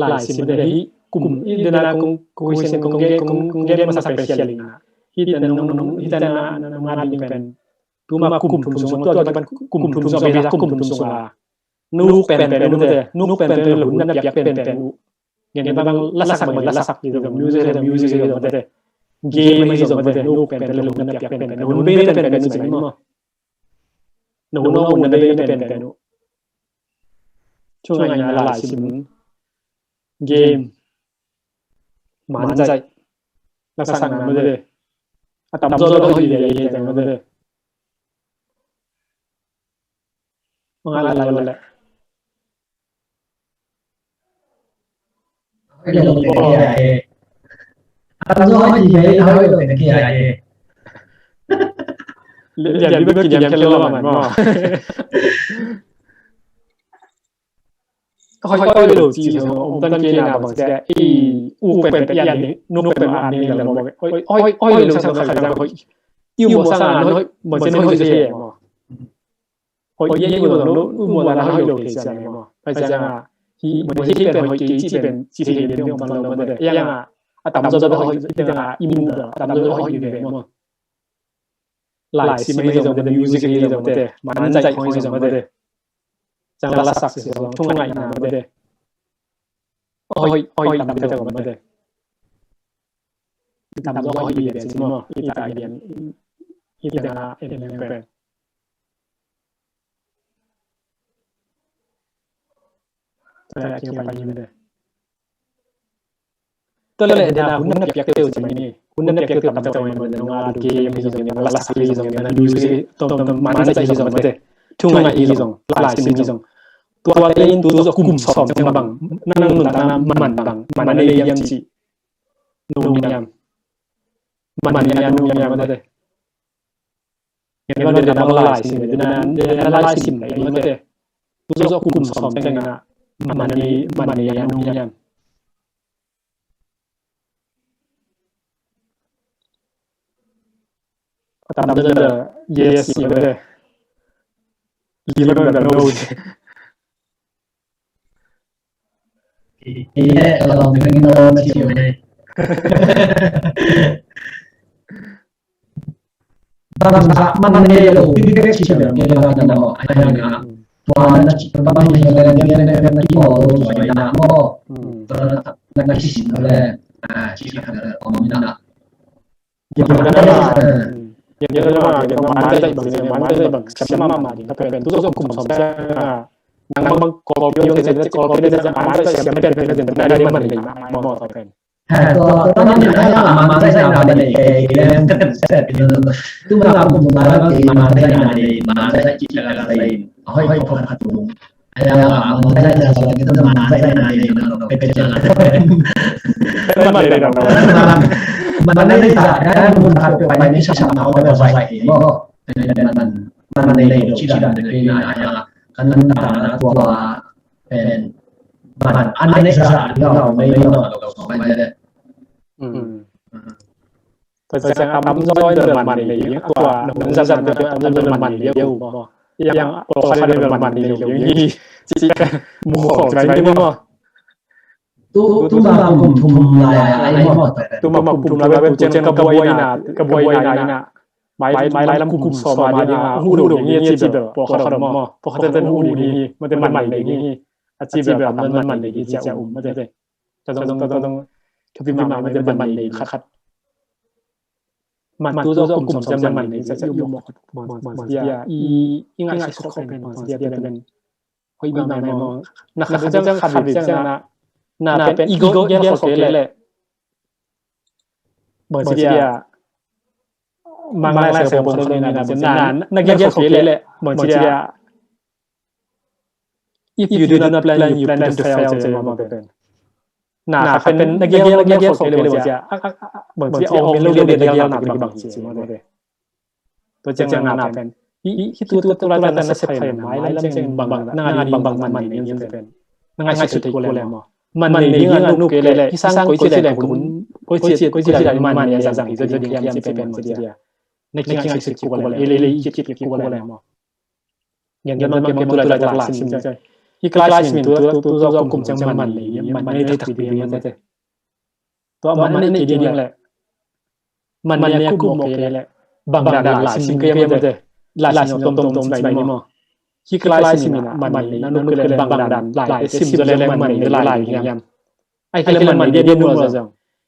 Lai sim mate hi kum i dena kong, kong isen kong gen, kong, kong gen masa special ina. Hi ten nong, nong, hi ten na, na, na nga ding pen. Tuma kum thum sung, tua kipan kum thum sung, bela kum thum sung a. Nu pen pen, nu te, nu pen pen, hun na piak pen pen. Ngen bang lasak bang lasak, music, music, music, music. Game ahi zong mate, na uk penpen le hun na piak penpen, na hun bei na penpen uh ci mai maw. Na hun, na hun na bei na penpen uh. Thungaihna, laisim, game, manzaih, laksakna mate. A tamzaw zaw hoih leh, hoih leh mate. Ngai lai lai. Lian bi bek kiniam khen lo man maw. Hoih, hoih lo ci sung om tan kei na bang sia, i uk pen pen i an ni, nuk pen an ni lo maw. Hoih, hoih, hoih lo sang kha kha hoih. I u maw sang an hoih, maw sen hoih se maw. Hoih i mu lo, i mu lo na hoih lo kei sia ni maw. Pai sia nga, hi, maw hi pen hoih kei ci pen, ci thei ni om pan lo maw te. Yang a, a tamzaw zaw hoih, i teng a, i mu lo, a tamzaw hoih ni ve maw. Laisim ahi zong mate, music ahi zong mate, manzaih khong ahi zong mate. Ciang lasak si zong, thungaihna mate. Hoih, hoih tam te mate. I tamzaw hoih i lian si maw, i ta i lian, i ta em em pen. Ta kia pai ni mate. Tua leh dena hun na piak teu ci mai ni. Hun na piak teu tam teu mai mate, nong a du game hi zong, nong a lasak hi zong, nong a music hi zong, manzaih hi zong mate. Thungaih hi zong, laisim hi zong. Tua te in tu zong kum sawm ciang bang, nang nuntakna man bang, man a nei hiam cih. Nong niam. Man a nei hiam, nong niam mate. Ngen lo dena bang laisim, dena, dena laisim lai mate. Tu zong kum sawm teng na, man a nei, man a nei hiam, nong niam. A tamzaw zaw yes, yes mate. Li lo no. Bang zah man nei lo, bibek ci lo, bibek ci lo, bibek ci lo. Tua na ci bang hi lo, bibek na ki lo, tua na mo. Tua na kisin lo, a, ci ka om na. Yang yang yang yang manzaih bang, manzaih bang, siam mahmah ding ka pen, tu zong kum sawm ciang a, nang bang kawlpi om te, kawlpi te manzaih siam pen pen, na ding man lei mahmah maw tua pen. Ha, tua, tua ni na, manzaih na pen, eh, eh, tu ma kum sawm ciang a manzaih na pen, manzaih ci ka pen, hoih, hoih, hoih, hoih. Aya, ang manzaih na sa kita manzaih na ina, no, no, pepe na. Manzaih sa, kan mun sa pe pai ni sa na ko ba sai mo. Man, manzaih lo ci dan de na aya, kan na tua pen. Man, anzaih sa na mai no, no, so mai de. Hmm. Tua ciang a tamzaw in bel man nei ding, a tua nong zat zat na tua tamzaw in bel man nei ding uh maw. Yang pawlkhat in bel man nei ding hi, ci ka mu khawng ci mai ni maw. Tu, tu ma kum thum lai a, ai maw. Tu ma kum thum lai a, tu ciang ka buaina, ka buaina ina. Mai, mai lam kum sawm a ding a, hu lo ding hi ci bel, pawlkhat om maw. Pawlkhat in hu ding hi, mate man nei ding hi. A ci bel, man, man nei ding hi ci a um, mate. Tua zong, tua zong, thupi mahmah mate, man nei khat khat. Man tu zong kum sawm ciang man nei, cia cia i um mawk, mawk, mawk, cia i, i ngaihsut khawh pen, mawk, cia pen pen. Hoih mahmah mawk. Na khat ciang, khat ciang na, na pen i gel khawh kei leh. Mawk, cia, mang lai sa pawng khawh na, na, na gel khawh kei leh. Mawk, cia. If you do not plan, you plan to fail, ci maw pen. Na khat pen, na gel, na gel khawh kei le maw cia. Bang cia, aw, mel lo le na gel na pen bang ci maw pen. Tua ciang na pen. Hi, hi, tu, tu, tu lai ta na sep phai mai lam ciang bang, na ngah bang, bang man nei ni pen. Na ngaihsut thei kul le maw. Man nei ding a nuk kei le, hi sang koi ci le kun, koi ci, koi ci le man nei a zang hi zaw ding hiam ci pen maw cia. Na kingaihsut kul le, le, le, kip, kip, kul le maw. Ngen, ngen, ngen, ngen, tu lai tak lai sim ciang. Hi lai sim tu, tu, tu zaw kum ciang man nei, man nei thei thak ding mate. Tua man nei kei ding leh. Man nei kum mawk kei leh. Bang dan lai sim kei mate. Lai sim tom tom tom lai ni maw. Hi lai sim ina man nei na nuk kei leh bang dan lai sim zaw leh man nei lai ni hiam. Ai kei leh man nei ding nu zaw.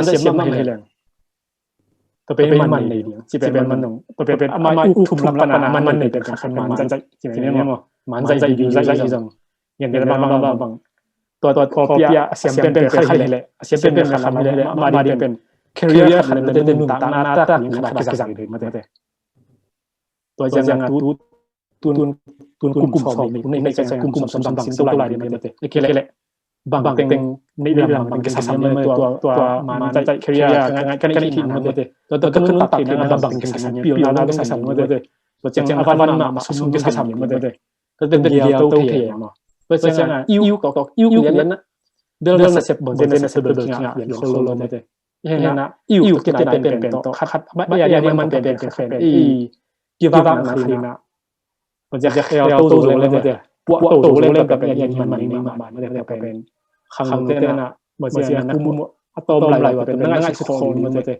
man zai siam mah hi leng. Tua pen man nei ding ci pen man nung. Tua pen amah i uk thum lak pan a man nei pen kha kha man zai ci pen maw. Man zai ding zai hi zong. Ngen den bang bang bang. Tua tua pawlpi a siam pen pen kha hi leh, a siam pen pen kha hi leh, amah ding pen career kha hi leh, nuntakna tak ding kha kizang ding mate. Tua ciang a tu tun tun kum sawm ni, kum nei nei ciang kum sawm bang sim to lai ding mate. Ei kei leh bang teng nei lam bang teng kisam ni mate, tua tua man zai career ka ngai ka nei khin mate. Tua tua ka nuntak khin bang teng kisam ni, piu na bang kisam ni mate. Tua ciang a van mah mah sum kisam ni mate. Ka teng gial to thei maw. Tua ciang a iu tok iu lian na, del na sep bang, del na sep bang ciang a lian khol lo mate. Hena iu tok kinai pen pen tok khat khat ba ya ya man pen pen khat pen i kivak na khina. Bang ciang khel to zo leng mate, puah to zo leng ka pen ya ya man ni ma ma mate ka pen. Khang te na bang ciang na kum a tom lai wa pen na ngai sun khol mate.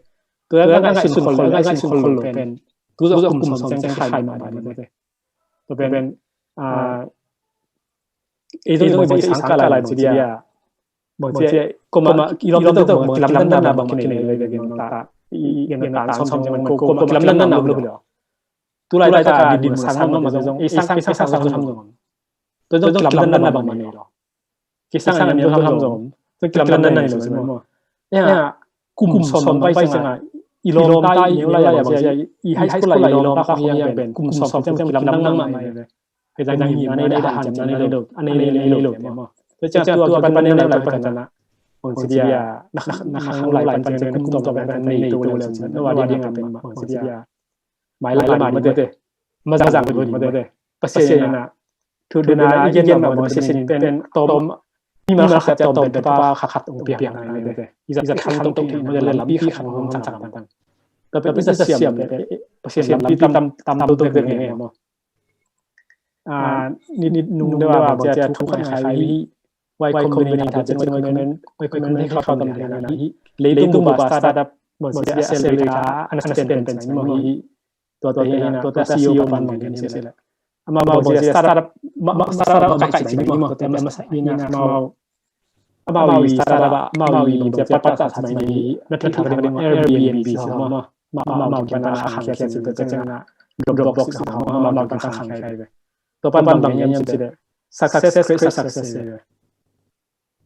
Tua na ngai sun khol, na ngai sun khol pen tu zo kum sawm ciang khai ma mate. Tua pen a ei zong bang ciang i sang ka lai bang ciang dia, bang ciang koma i lawm te tawh bang kilamdanna bang kinei lai ve gen ta. I gen ta sawm sawm ciang man ko koma kilamdanna lo lo. Tu laitaka din mun sang mah zong, i sang i sang sang zong, tu zong kilamdanna bang mah nei lo. Kisang a niam zong ham zong, tu kilamdanna nei lo zong maw. Ya, kum sawm bang pai ciang a i lawmta i neu lai a bang ciang i high school a i lawmta khong hiang pen kum sawm ciang kilamdanna mah nei lo. Hei zang ni na nei lo, han ciang na nei lo, a nei nei lo maw. Tu ciang tua tua pan pan nei lo lai pan ciang na, bang ciang dia na na khang lai pan ciang kum tawm pen nei to lo ciang na wa dia pen bang ciang dia. Mai la mai mate, ma zang mate. Pasian na thu dena i gen ma mate, Pasian pen tom, mi ma khat tom pen pa khat ong piak na mate. I zak khang to mate, lampi khang hong sang sang tang. Tapi Pasian pen Pasian lampi tam tam to to ne mo. A ni ni nung dewa bang ciang thu khai khai hi. Y Combinator ciang Y Combinator, Y Combinator hei khau tam ding na hi. Leitung bup a startup bang ciang accelerator a na spend pen ciang maw hi. Tua te hi na, tua te C E O pan bang gen hi sila. Amau bang ciang startup, ma startup ma kai ciang maw, tua te ma sa hi na amau. Amau i startup a, amau i bang ciang pat pat sa mai hi. Na thak thak ding Airbnb sa maw. Ma amau ki pan a khang khia sila, tua ciang na Dropbox sa maw, amau ki pan a khang khia hi. Tua pan bang gen hi sila. Success create success.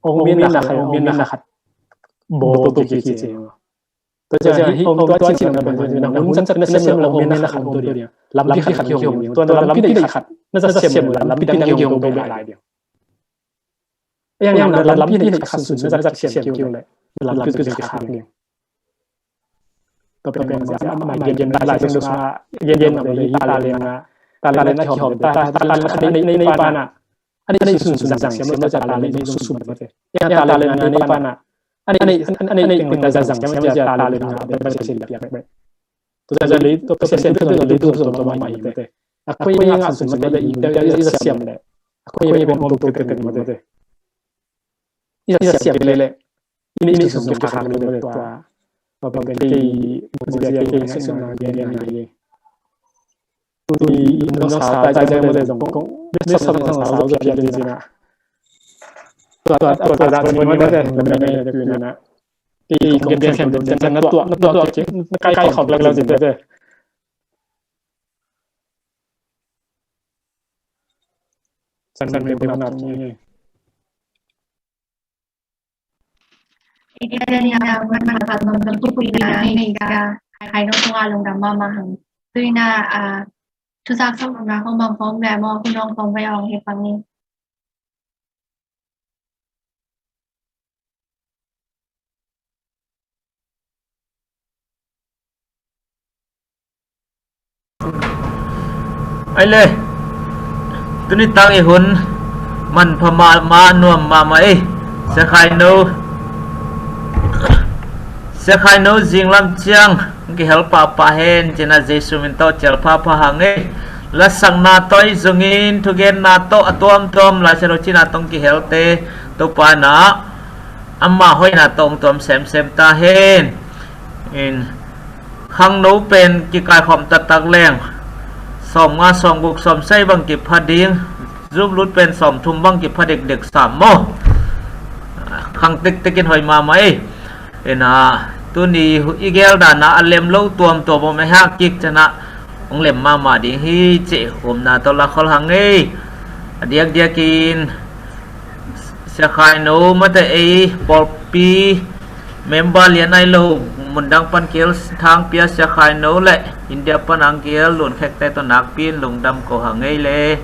Ong min na khat, ong min na khat. Bo to ki ki ci. Tua ciang hih ong tua cin cin na pen tua na hun zat na siam lo ong min na khat ong tua dia. Lampi khat ki hong dia. Tua na lampi dai khat. Na zat siam lo lampi dang ki hong tua bek lai dia. Yang na lampi dai khat sun na zat siam kiu le. Lampi tu dai khat dia. Tua pen pen zia ma gen lai sing dusma gen ma bei ta leng na ta leng na ki hom ta ta leng na nei nei pa na. Ani sun sun zang siam ta ta leng na sun sun ma te. Ya ta leng na nei pa na. Ani ani ani peng ta zang siam ta ta leng na ba ba sin piak be. Tua zia lei tua pa sian tua lei tua tua ma ma te. A koi nga sun sun ma te i ta i siam le. A koi pen om tua pen ma te. I siam le le. Ini sum sum ka khang le tua. Tua pen kei muzia kei ngai sum na gen na ye. Tuni in dong sa tai tai mo le dong kong. Best of dong sa zo pian zina. Tua tua tua da ni mo le le le le na. Kei kong gen sem do sen na tua na tua kei kai kai khop le le zin de. San san me na ni. Ika ni a man man khat nom nom tu kui na ni ka. Khai nong tung a lungdam mahmah hang. Tui na a thusak song na hong bang hong le mo hun hong hong vai hong he pang ni. Ai le, tuni tang i hun manpha mahmah, nuam mahmah ei. Sia Khai No, Sia Khai No zinglam ciang kihel pahpah hen cina Jesu min tawh cial phapha hang ei. Lasakna tawh i zongin thugenna tawh a tuamtuam Lai Siangtho cina tawh kihelte Topa na ama hoihna tawh hong tuam semsem ta hen. In khangno pen kikaikhawm taktak leng sawmnga sawmguk sawmsei bang kipha ding, zumlut pen sawmthum bang kipha dekdek sam maw. Khang tektekin hoih mahmah ei. Ina tuni i gel dana a lem lo tuamtuam om ei hak kik cana hong lem mahmah ding hi cih humna tawh la khol hang ei. A diakdiakin Sia Khai No mate ei pawlpi member lian ai lo mundang pan kihel thangpi a Sia Khai No le India pan ang kihel Lun Khekte tawh nakpi in lungdam ko hang ei le.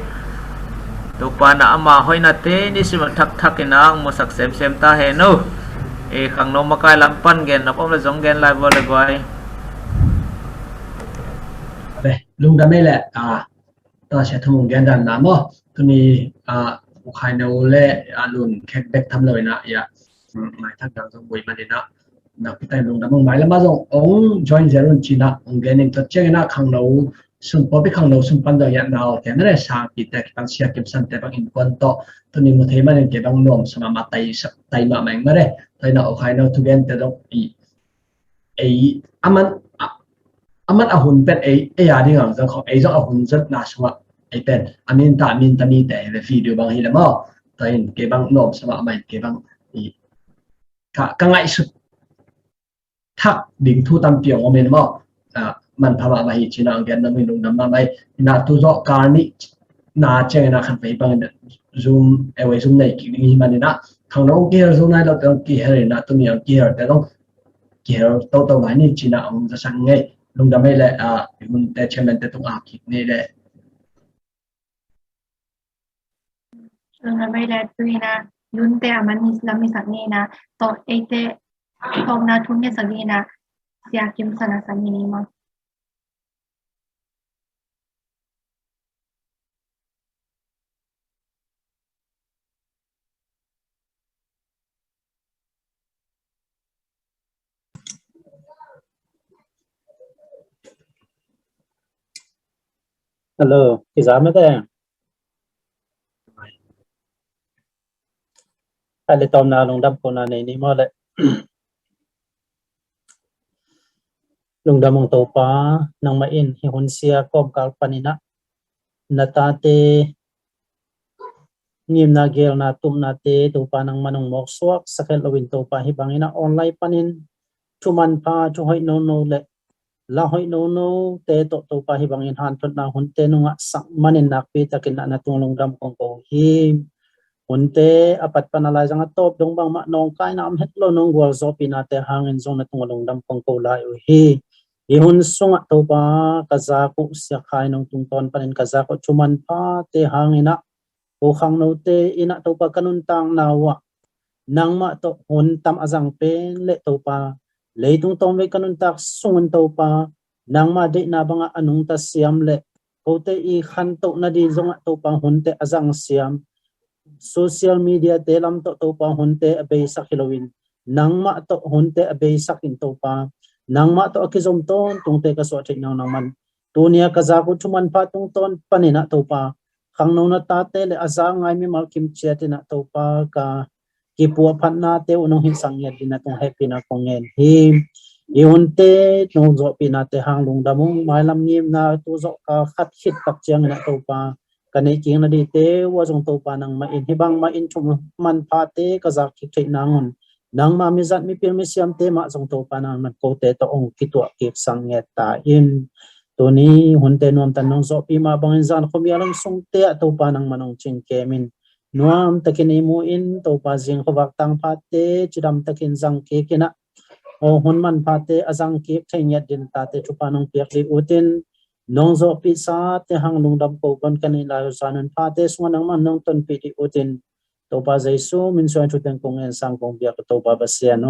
Topa na ama hoihnate ni sim a thakthak in ang musak semsem ta hen o. Ei khangno makai lam pan gen nop om le zong gen lai vua le guai. Lungdam ei le. Tua sia thum gen dan na maw. Tuni a U Khai No le a Lun Khek bek tham lo ina ia mai thak dang zong bui man ina nakpi ta in lungdam ong mai lama zong ong join zel un cina ong gen in tua ciang ina khangno sum pawlpi khangno sum pan zong ia nau te mare sangpi te kipan Sia Kim San te bang in kuan tawh tuni mu thei man in ke bang nuam sama ma tai tai ma mai mare. Tua ina U Khai No thugen te zong i ei aman aman a hun pen ei ei a ding ang zong khong ei zong a hun zot na sungah ei pen a min ta a min ta mi te ve video bang hi le maw. Tua in ke bang nuam sama ma in ke bang i ka ka ngaihsut thak ding thu tampi ang om in maw. Manpha mahmah hi cina ang gen na mi lungdam mahmah hi. Ina tu zawh kar nih na ciang ina khan vei bang ina zum ewei zum nei kik ding hi man ina khangno ang kihel zo nai lo te ang kihel ina tuni ang kihel te zong kihel toto lai ni cina ang zasak ngei. Lungdam ei le a hunte chairman te tung a kik ni le. Lungdam ei le tu ina Lunte a man ni lam ni sak ni na to eite tawpna thum ni sak ni na Sia Kim San a sak ni ni maw. Hello, kiza mete. Ai le tawmna lungdam kona nei ni maw le. Lungdam ung Topa, nangmah in hih hun sia kawmkal paninah na tate ngimna gelna tupnate Topa nangmah nong mawk suak sakhet loin Topa hih banginah online panin thu manpha thu hoih nono le la hoih nonote tawh Topa hih bangin hanthotna hunte nungah sak manin nakpi takin na tung lungdam kong ko hi. Hunte a pat pan a laizang a tawp dong bangmah nawngkaina om het lo nong gualzawhpihnate hangin zong na tungah lungdam kong ko lai uh hi. Hih hun sungah Topa ka zak uh Sia Khai Nung tungtawn panin ka zak uh thu manphate hangin ah ko khangnote in ah Topa ka nuntakna uh ah nangmah tawh hun tam a zang pen le Topa leitung tawmvei ka nuntak sungun Topa nangmah deihna bangah a nungta siam le kote i khantohna ding zongah Topa hunte a zang siam, social media te lam tawh Topa hunte a beisak hi loin nangmah tawh hunte a beisak in Topa nangmah tawh a kizom tawntungte ka suah theih nang nangman tunia ka zak uh thu manpha tungtawn panin ah Topa khangnona tate le a za ngai mimal kim ciat in ah Topa ka kipuahphatnate uh nong hihsak ngiat ding na tung hehpihna kong ngen hi. Hih hunte nong zawhpihnate hang lungdam ung. Mailam ngimna tu zawh ka khat khit tak ciangin ah Topa ka neih kikna dingte uh ah zong Topa nangmah in hih bangmah in thu manphate ka zak kik theih nangun nangmah mizat mipil misiamte mah zong Topa nangmah kote tawh ong kituah kik sang ngiat ta in. Tuni hunte nuamtan nong zawhpih mah bangin zan khuamial om sungte ah Topa nangmah nong cingkem in nuam takin i mu in Topa zing khuavak tangphate cidam takin zang kik in ah aw hun manphate a zang kik thei ngiat ding tate thupha nong piak dih utin nong zawhpihsate hang lungdam ko kon ka neih lai uh zan hun phate sungah nangmah nong tonpih dih utin Topa Jesu min suang thuteng kong en sang kong biak Topa Pasian aw.